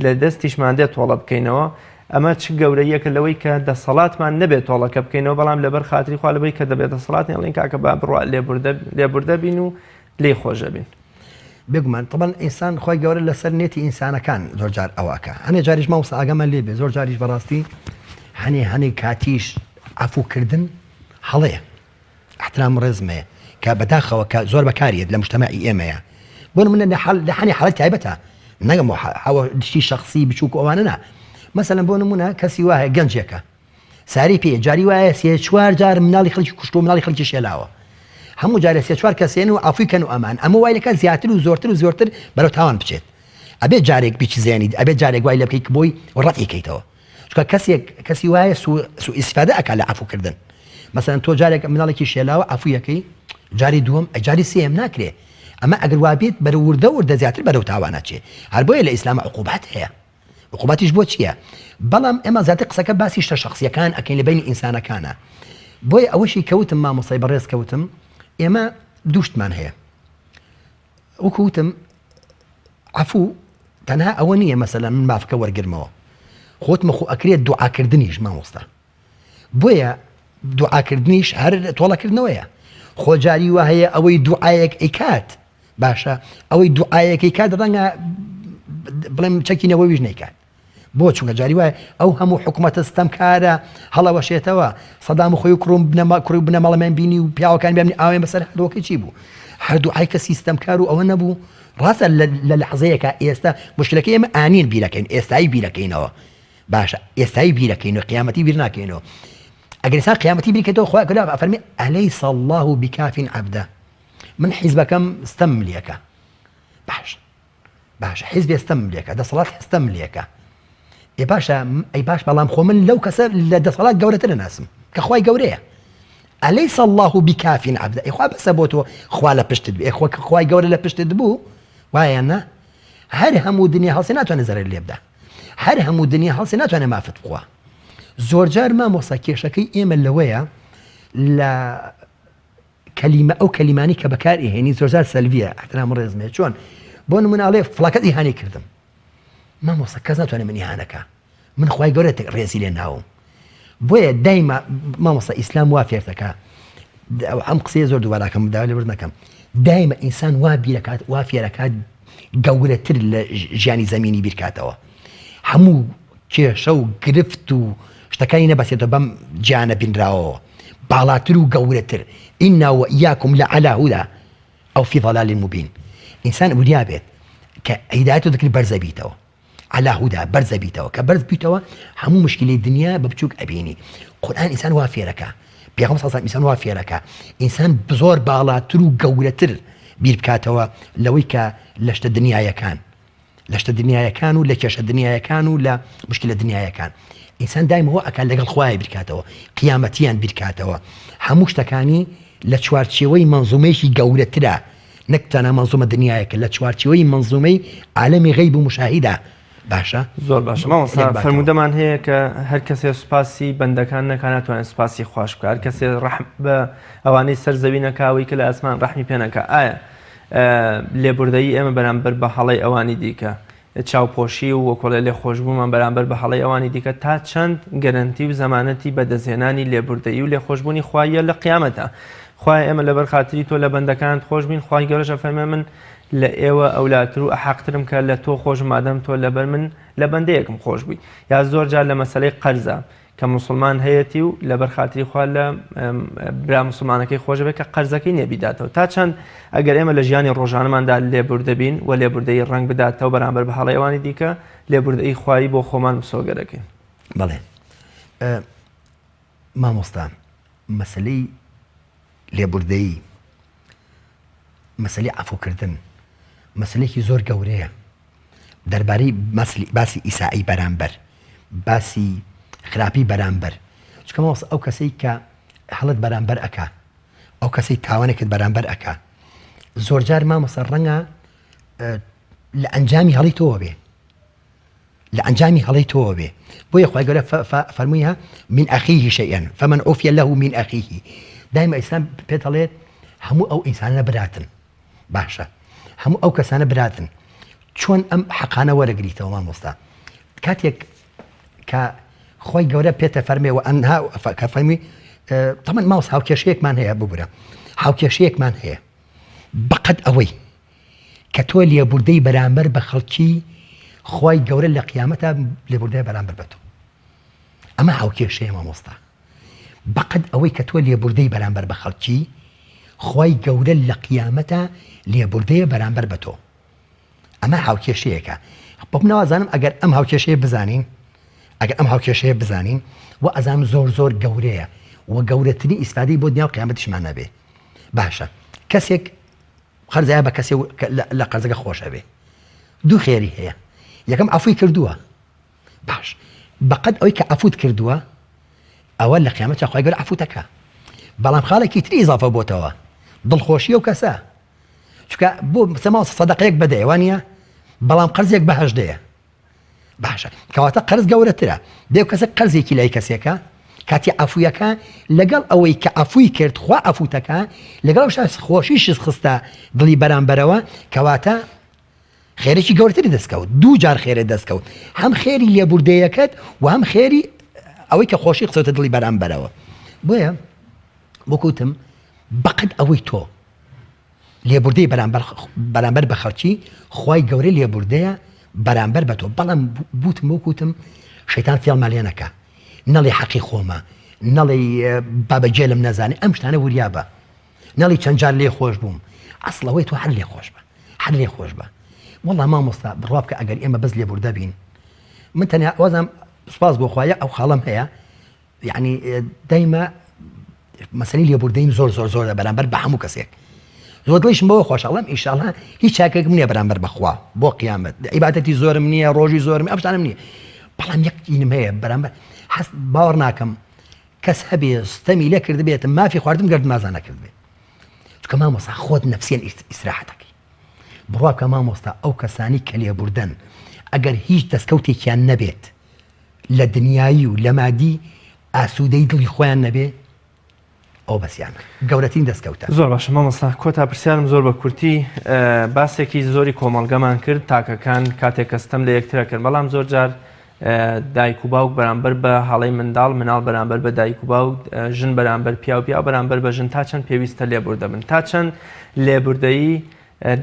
لە دەستیشمان دێت تۆڵە بکەینەوە ئەمە چ گەورەییەکە لەوەی کە دەسەڵاتمان نەبێت تۆڵەکە بکەینەوە بەڵام لەبەر خاتری خوا لەبەی کە دەبێت دەسەڵات ئەڵێن کاکە با بڕوا لێبوردە لێبوردە بین و لێی خۆش دەبین. بێگومان تەبەن ئینسان خۆی گەورە لەسەر نێتی ئینسانەکان زۆر جار ئەوە ئەکا هەنێ جاریش مامۆستا ئاگامان لێ بێ زۆر جاریش بەڕاستی هەنێ هەنێ کاتیش عەفوکردن هەڵەیە احترام و ڕێزم هەیە کە بەداخەوە کە زۆر بەکاریێت لە مجتەمەعی ئێمەیە بۆ نمونە لە حەل لە هەنێ حاڵەتی تایبەتە نەگەم ئەوە شتی شخصی بچووک و ئەوانە نا مەسەلەن بۆ نمونە کەسی وایە گەنجێکە ساری پێ جاری وایە سێ چوار جار مناڵی خەڵکی کوشتووە مناڵی خەڵکی شێلاوە هەموو جارێ سێ چوار کەسێن و عەفوی کەن و ئەمان ئەمە وای لەکات زیاتر و زۆرتر و زۆرتر بەرەو تاوان بچێت ئەبێ جارێک بیچزێنیت ئەبێ جارێک وای لێ بکەیت بۆی ڕەتی کەیتەوە چونکە کەسێک کەسی وایە سو ئیسفادە ئەکا لە عەفوکردن مەسەلەن تۆ جارێک مناڵێکی شێلاوە عەفویەکەی جاری دووەم جاری سێیەم ناکرێ ئەمە ئەگەر وابێت بەرەو وردە وردە زیاتر بەرەو تاوان ئەچێ هەر بۆیە لە ئیسلام عقوبات هەیە عقوباتیش بۆ چییە؟ بەڵام ئێمە زیاتر قسەکە باسی شتە شەخسیەکان ئەکەین لە بەینی ئینسانەکانە بۆیە ئەوەشی کەوتم مامۆستای بەڕێز کەوتم ئێمە دووشتمان هەیە وەکو وتم عفو تەنها ئەوە نییە مەسەلەن من مافکە وەرگرمەوە خۆتمە خۆ ئەکرێت دوعاکردنیش مامۆستا بۆیە دوعاکردنیش هەر تۆڵەکردنەوەیە خۆ جاری وا هەیە ئەوەی دوعایەک ئەیکات باشە ئەوەی دوعایەک ئەیکات ڕەنگە بڵێم چەکی نەوەویش نەیکات بۆ چونکە جاری وایە ئەو هەموو حکوومەتە ستەمکارە هەڵەوەشێتەوە سەدام خۆی و کوڕم بنەما کوڕی بنەماڵەمان بینی و پیاوەکان بیانی ئاوێن بەسەر هەردووەکەی چی بوو هەردوو ئای کە سیستەمکار و ئەوە نەبوو ڕاستە لە لەحزەیەکە ئێستا مشکلەکەی ئێمە ئانین بیرەکەین ئێستایی بیرەکەینەوە باشە ئێستایی بیرەکەینەوە قیامەتی بیر ناکەینەوە ئەگەر ئینسان قیامەتی بیرکێتەوە خوا گەورە ئەفەرمێ ئەلەیس اللە بکاف عبدە من حیزبەکەم ستەم لێکە باش باشە حیزبێ ستەم لێکە دەسەڵات ستەم لێکە ئێ باشە ئەی باش بەڵام خۆ من لەو کەسە لە دەسەڵات گەورەتر ناسم کە خوای گەورەیە ئەلەیس اللە بکاف عبدە ئەی خوا بەسە بۆ تۆ خوا لە پشتت بێ خۆ خوای گەورە لە پشتت بوو وایە نا هەر هەموو دنیا هەڵسێ ناتوانێت زەرەر لێ بدا هەر هەموو دنیا هەڵسێ ناتوانێت مافت بخوا زۆرجار مامۆستا کێشەکەی ئێمە لەوەیە لە کەلیمە ئەو کەلیمانی کە بەکار ئێهێنی زۆرجار سەلبیە احترام و ڕێزمێ چۆن بۆ نموناڵێ فڵاکەت ئیهانەی کردم مامۆستا کەس ناتوانێت من ئیهانەکە من خوای گەورە ڕێزی لێ ناوم بۆیە دایما مامۆستا ئیسلام وا فێرتەکە ئەم قسەیە زۆر دووباراکەم داوا لێبوردن نەکەم دایمە ئینسان وا بیرەکات وا فێرەکات گەورەتر لە ژیانی زەمینی بیرکاتەوە هەموو کێشە و گرفت و شتەکانی نەبەسێتەوە بەم جیانە بینراوەوە باڵاتر و گەورەتر إنا وإياكم لعلى هدى أو في ضلال مبين ئینسان وریا بێت کە هیدایەت دەکرد بەرزە بیتەوە علی هدی بەرز ئەبیتەوە کە بەرز بیتەوە هەموو مشکلەی دنیا بە بچوک ئەبینی قورئان ئینسان وا فێرەکا پێغەمبەر صلی الله ئینسان وا فێرەکا ئینسان زۆر باڵاتر و گەورەتر بیر بکاتەوە لەوەی کە لە شتە دنیایەکان لە شتە دنیایەکان و لە کێشە دنیایەکان و لە مشکلە دنیایەکان ئینسان دایمەوە ئەکات لەگەڵ خوای بیرکاتەوە قیامەتیان بیرکاتەوە هەموو شتەکانی لە چوارچێوەی مەنزومەیەکی گەورەترە نەک تەنها مەنزومە دنیایەکە لە چوارچێوەی مەنزومەی عالەمی غەیب و مشاهیدا باشە. زۆر باشە مامۆستا فەرموودەمان هەیە کە هەر کەسێ سوپاسی بەندەکان نەکا ناتوانێت سوپاسی خواش بکە هەر کەسێ ڕەحم بە ئەوانەی سەر زەوی نەکا ئەوەی کە لە ئاسمان ڕەحمی پێ نەکا ئایا لێبوردەیی ئێمە بەرامبەر بە هەڵەی ئەوانی دیکە چاوپۆشی و وەکۆڵێ لێخۆشبوومان بەرامبەر بە هەڵەی ئەوانی دیکە تا چەند گەرەنتی و زەمانەتی بەدەستهێنانی لێبوردەیی و لێخۆشبوونی خواییە لە قیامەتا. خوایە ئێمە لەبەر خاتری تۆ لە بەندەکانت خۆش بین، خوای گەورەش ئەفەرمێ من لە ئێوە ئەولاتر و ئەحەقترم کە لە تۆ خۆشم مادەم تۆ لەبەر من لە بەندەیەکم خۆش بووی. یا زۆر جار لە مەسەلەی قەرزە کە موسڵمان هەیەتی و لەبەر خاتری خوا لە برا موسڵمانەکەی خۆش بێت کە قەرزەکەی نییە بیداتەوە تا چەند ئەگەر ئێمە لە ژیانی ڕۆژانەماندا لێبوردە بین و لێبوردەیی ڕەنگ بداتەوە بەرامبەر بە هەڵەی ئەوانی دیکە لێبوردەیی خوایی بۆ خۆمان مسۆگەر دەکەین. بەڵێ مامۆستا مەسەلەی لێبوردەیی مەسەلەی عەفوکردن مەسەلەیەکی زۆر گەورەیە دەربارەی باسی ئیسائی بەرامبەر باسی خراپی بەرامبەر چکە مامۆستا ئەو کەسەی کە هەڵت بەرامبەر ئەکا ئەو کەسەی تاوانێکت بەرامبەر ئەکا زۆرجار مامۆستا ڕەنگە لە ئەنجامی هەڵی تۆوە بێ لە ئەنجامی هەڵەی تۆوە بێ بۆیە خوای گەورە فەرموویە من أخيه شيئا فمن عفي له من أخيه دایمە ئیسلام پێت دەڵێت هەموو ئەو ئینسانە براتن باشە هەموو ئەو کەسانە براتن چۆن ئەم حەقانە وەرەگریتەوە مامۆستا کاتێک کە خۆی گەورە پێتە فەرمێ و ئەنها کە فەرمی تەمەن ماوس هاوکێشەیەکمان هەیە ببورە هاوکێشەیەکمان هەیە بەقەد ئەوەی. کە تۆ لێبوردەی بەرامبەر بە خەڵکی خوای گەورە لە قیامەتا لێبوردەیە بەرامبەر بە تۆ. ئەمە هاوکێشەیە مامۆستا. بەقەد ئەوەی کە تۆ لێبوردەی بەرامبەر بە خەڵکی، خوای گەورە لە قیامەتا لێبوردەیە بەرامبەر بە تۆ. ئەمە هاوکێشەیەکە. بەم ناوازانم ئەگەر ئەم هاوکێشەیە بزانین، ئەگەر ئەم هاوکێشەیە بزانین و ئەزانم زۆر زۆر گەورەیە و گەورەترین ئیسفادەی بۆ دنیا و قیامەتیشمان نەبێ. باشە کەسێک قەرزایە بە کەسێ لە قەرزەکە خۆش ئەبێ دوو خێری هەیە یەکەم عەفوی کردووە باش بەقەد ئەوەی کە عەفوت کردووە ئەوە لە قیامەت خوای گەورە عەفوتەکە بەڵام خاڵێکی تری ئیزافە بۆتەوە دڵخۆشی ئەو کەسە چونکە بۆ سەما سەدەقەیەک بەدەیە وانە بەڵام قەرزێک بە هەژدەیە باشە کەواتە قەرز گەورەترە دێ کەسە قەرزێکی لای کەسێکە کاتی عەفویەکە لەگەڵ ئەوەی کە عەفوی کرد خوا عەفوتەکە لەگەڵ ئەوشا خۆشیشت خستە دڵی بەرامبەرەوە کەواتە خێرێکی گەورەتری دەستکەوت دوو جار خێرێ دەستکەوت هەم خێری لێبوردەیەکەت و هەم خێری ئەوەی کە خۆشی خستۆتە دڵی بەرامبەرەوە بۆیە وەکوتم بەقەد ئەوەی تۆ لێبوردەی بەرامبەر بەرامبەر بە خەڵکی خوای گەورە لێبوردەیە بەرامبەر بە تۆ بەڵام بوتم وەک وتم شەیتان فێڵمان لێ نەکا نەڵێ حەقی خۆمە نەڵێ بابە گێلم نەزانێ ئەم شتانە وریا بە نەڵی چەند جار لێ خۆش بووم ئەسڵ ئەوەی تۆ هەر لێ خۆش بە هەر لێ خۆش بە وەڵا مامۆستا بڕوا بکە ئەگەر ئێمە بەس لێبوردە بین من تەنیا وازم سوپاس بۆ خوایە ئەو خاڵم هەیە یەعنی دایمە مەسەلەی لێبوردەییم زۆر زۆر زۆرە بەرامبەر بە هەموو کەسێک زۆر دڵیشم بەوە خۆشە ئەڵێم ئیشاڵا هیچ چاکێکم نییە بەرامبەر بەخوا بۆ قیامەت عیبادەتی زۆرم نییە ڕۆژی زۆرم ئەم شتانم نییە بەڵام یەک دینم هەیە بەرامبەر حەز باوەڕ ناکەم کەس هەبێ ستەمی لێ کردبێتم مافی خواردم گەرد مازان نەکردبێ چونکە مامۆستا خۆت نەفسیەن ئیسراحەتەکەی بڕوا بکە مامۆستا ئەو کەسانی کە لێبوردەن ئەگەر هیچ دەستکەوتێکیان نەبێت لە دنیایی و لە مادی ئاسوودەی دڵی خۆیان نەبێ ئەوە بەسیانە گەورەترین دەستکەوتە. زۆر باشە مامۆستا کۆتا پرسیارم زۆر بە کورتی باسێکی زۆری کۆمەڵگەمان کرد تاکەکان کاتێک کە ستەم لە یەکترە کرد بەڵام زۆر جار دایک و باوک بەرامبەر بە هەڵەی منداڵ مناڵ بەرامبەر بە دایک و باوک ژن بەرامبەر پیاو پیاو بەرامبەر بە ژن تا چەند پێویستە لێبوردە بن تا چەند لێبوردەیی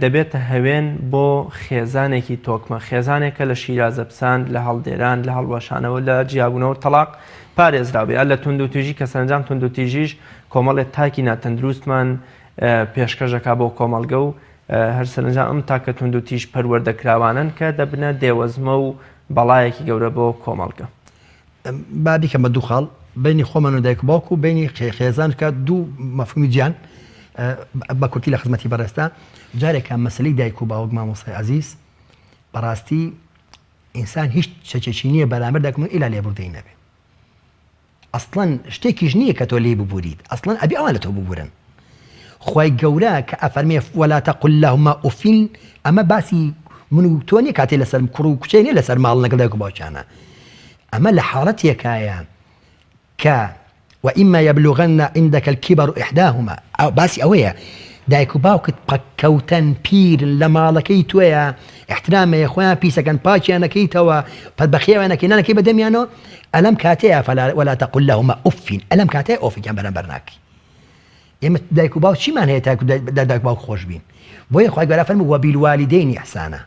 دەبێتە هەوێن بۆ خێزانێکی تۆکمە، خێزانێک کە لە شیرازەپسان، لە هەڵدێران، لە هەڵوەشانەوە، لە جیابوونەوە و تەڵاق پارێزراو بێت، لە توندوتیژی کە سەرەنجام توندوتیژیش کۆمەڵێ تاکی ناتەندروستمان پێشکەش دەکات بۆ کۆمەڵگە و هەر سەرەنجام ئەم تاکە توندوتیژ پەروەردەکراوانەن کە دەبنە دێوەزمە و بەڵایەکی گەورە بۆ کۆمەڵگە. با بیکەم بە دوو خاڵ، بەینی خۆمان و دایک و باوک و بەینی خێزان کە دوو مەفهومی جیان بە کورتی لە خزمەتی بەڕێزتا جارێکە مەسەلەی دایک و باوک مامۆستای ئازیز بەڕاستی ئینسان هیچ چەکێکی نییە بەرامبەر دایک و ئیلا لێبوردەی نەبێ ئەسڵەن شتێکیش نییە کە تۆ لێی ببوریت ئەسڵەن ئەبێ ئەوان لە تۆ ببورن خوای گەورە کە ئەفەرمێ ولا تقل لهما اف ئەمە باسی من و تۆ نیە کاتێ لەسەر کوڕ و کچێ نیە لەسەر ماڵ لەگەڵ دایک و باوکیانە ئەمە لە حاڵەتێکایە کە وإما يبلغن عندك الكبر إحداهما باسی ئەوەیە دایک و باوکت پەککەوتەن پیرن لە ماڵەکەی تۆیە احترامەیە خۆیان پیسەکەن پاکیانەکەیتەوە پەت بەخێوانەکەی نانەکەی بەدەمیانەوە ئەلەم کاتەیە فلا ولا تقل لهما اف ئەلەم کاتەیە ئۆفیان بەرامبەر ناکەی ئێمە دایک و باوک چیمان هەیە تاکو دایک باوک خۆش بین بۆیە خوای گەورە فەرموو وبالوالدین احسانا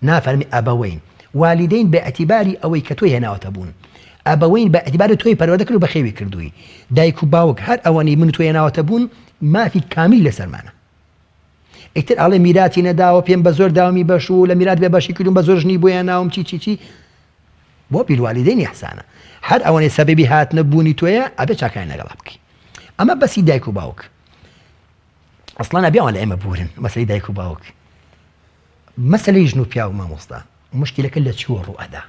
نافەرمی ابوین والدین بە اعتباری ئەوەی کە تۆی هێناوەتە بوون ابوین بە اعتباری تۆی پەروەردە کرد و بەخێوی کردووی دایک و باوک هەر ئەوەنەی من و تۆی هێناوەتە بوون مافی کامیل لەسەرمانە ئیتر ئەڵێ میراتی نەداوە پێم بە زۆر داومی بەش و لە میرات بێ بەشی کردوم بە زۆر ژنی بۆ هێناوم چی چی چی بۆ بالوالدین احسانا هەر ئەوەنەی سەبەبی هاتنە بوونی تۆیە ئەبێ چاکیان لەگەڵا بکەی ئەمە بەسی دایک و باوک ئەسڵان ئەبێ ئەوان لە ئێمە بورن مەسەلەی دایک و باوک مەسەلەی ژن و پیاو مامۆستا مشکلەکە لە چیوە ڕوو ئەدا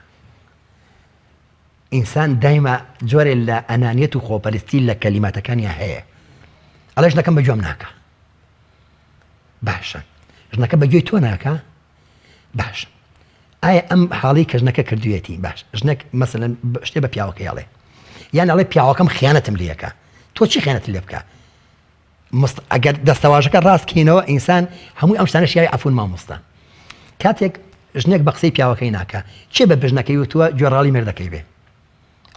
ئینسان دایما جۆرێ لە ئەنانیەت و خۆپەرستی لە کەلیماتەکانیا هەیە ئەڵێ ژنەکەم بە گوێم ناکا باشە ژنەکە بە گوێی تۆ ناکا باش ئایا ئەم حاڵی کە ژنەکە کردوێتی باش ژنەک مەسەلەن شتێ بە پیاوەکەی ئەڵێ یان ئەڵێ پیاوەکەم خیانەتم لێکە تۆ چی خیانەت لێ بکە مست ئەگەر دەستەواژەکە ڕاست کەینەوە ئینسان هەمووی ئەم شتانە شیاوی عەفوون مامۆستا کاتێک ژنێک بە قسەی پیاوەکەی ناکا کێ بە بژنەکەی وتووە گوێڕاڵی مێردەکەی بێ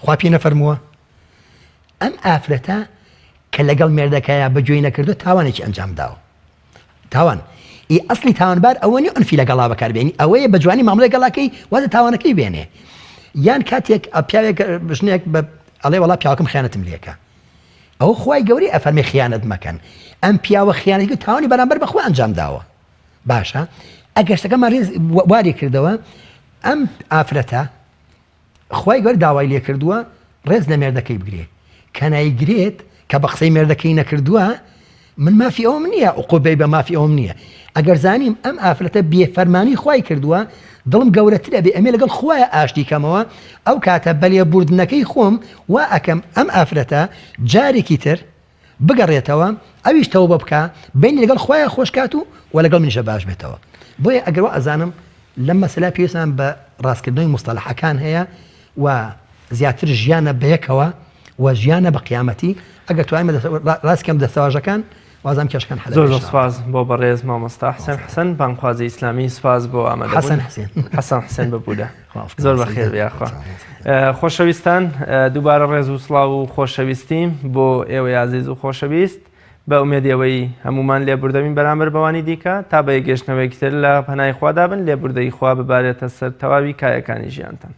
خوا پێی نەفەرمووە ئەم ئافرەتە کە لەگەڵ مێردەکەیا بە گوێی نەکردو تاوانێکی ئەنجام داوە تاوان. ئی ئەسلی تاوانبار ئەوە نیە عونفی لەگەڵا بەکار بێنی ئەوەیە بە جوانی مامەڵەی لەگەڵا کەی واز لە تاوانەکەی بێنێ یان کاتێک پیاوێک ژنێک بە ئەڵێ وەڵا پیاوەکەم خیانەتم لێکە ئەو خوای گەورەی ئەفەرمێ خیانەت مەکەن ئەم پیاوە خیانەتی کرد تاوانی بەرامبەر بە خوا ئەنجام داوە باشە ئەگەر شتەکەمان ڕێز واری کردەوە ئەم ئافرەتە خوای گەورە داوای لێکردووە ڕێز لە مێردەکەی بگرێ کە نایگرێت کە بە قسەی مێردەکەی نەکردووە من مافی ئەوم نییە عقوبەی بە مافی ئەوم نییە ئەگەر زانیم ئەم ئافرەتە بێفەرمانی خوای کردووە دڵم گەورەتر ئەبێ ئەمێ لەگەڵ خوایە ئاشتی کەمەوە ئەو کاتە بە لێبوردنەکەی خۆم وا ئەکەم ئەم ئافرەتە جارێکی تر بگەڕێتەوە ئەویش تەوبە بکا بەینی لەگەڵ خوایە خۆش کات و وە لەگەڵ منیشە باش بێتەوە بۆیە ئەگەر وا ئەزانم لەم مەسەلە پێویستمان بە ڕاستکردنەوەی موستەلەحەکان هەیە و زیاتر ژیانە بەیەکەوە و ژیانە بە قیامەتی ئەگەر توانیم ڕاست کەم دەستەواژەکان وازم کێشەکان حەل زۆر زۆر سپاس بۆ بەڕێز مامۆستا حسێن حەسەن بانگخوازی ئیسلامی سپاس بۆ ئامادەبوون حەسەن حسێن حەسەن حسێن ببوورە زۆر بەخێر بێ یاخوا خۆشەویستان دووبارە ڕێز و سڵاو و خۆشەویستیم بۆ ئێوەی ئازیز و خۆشەویست بە ئومێدی ئەوەی هەمومان لێبوردەبین بەرامبەر بەوانی دیکە تا بە یەکگەشتنەوەیەکی تر لە پەنای خوادا بن لێبوردەی خوا ببارێتە سەر تەواوی کایەکانی ژیانتان.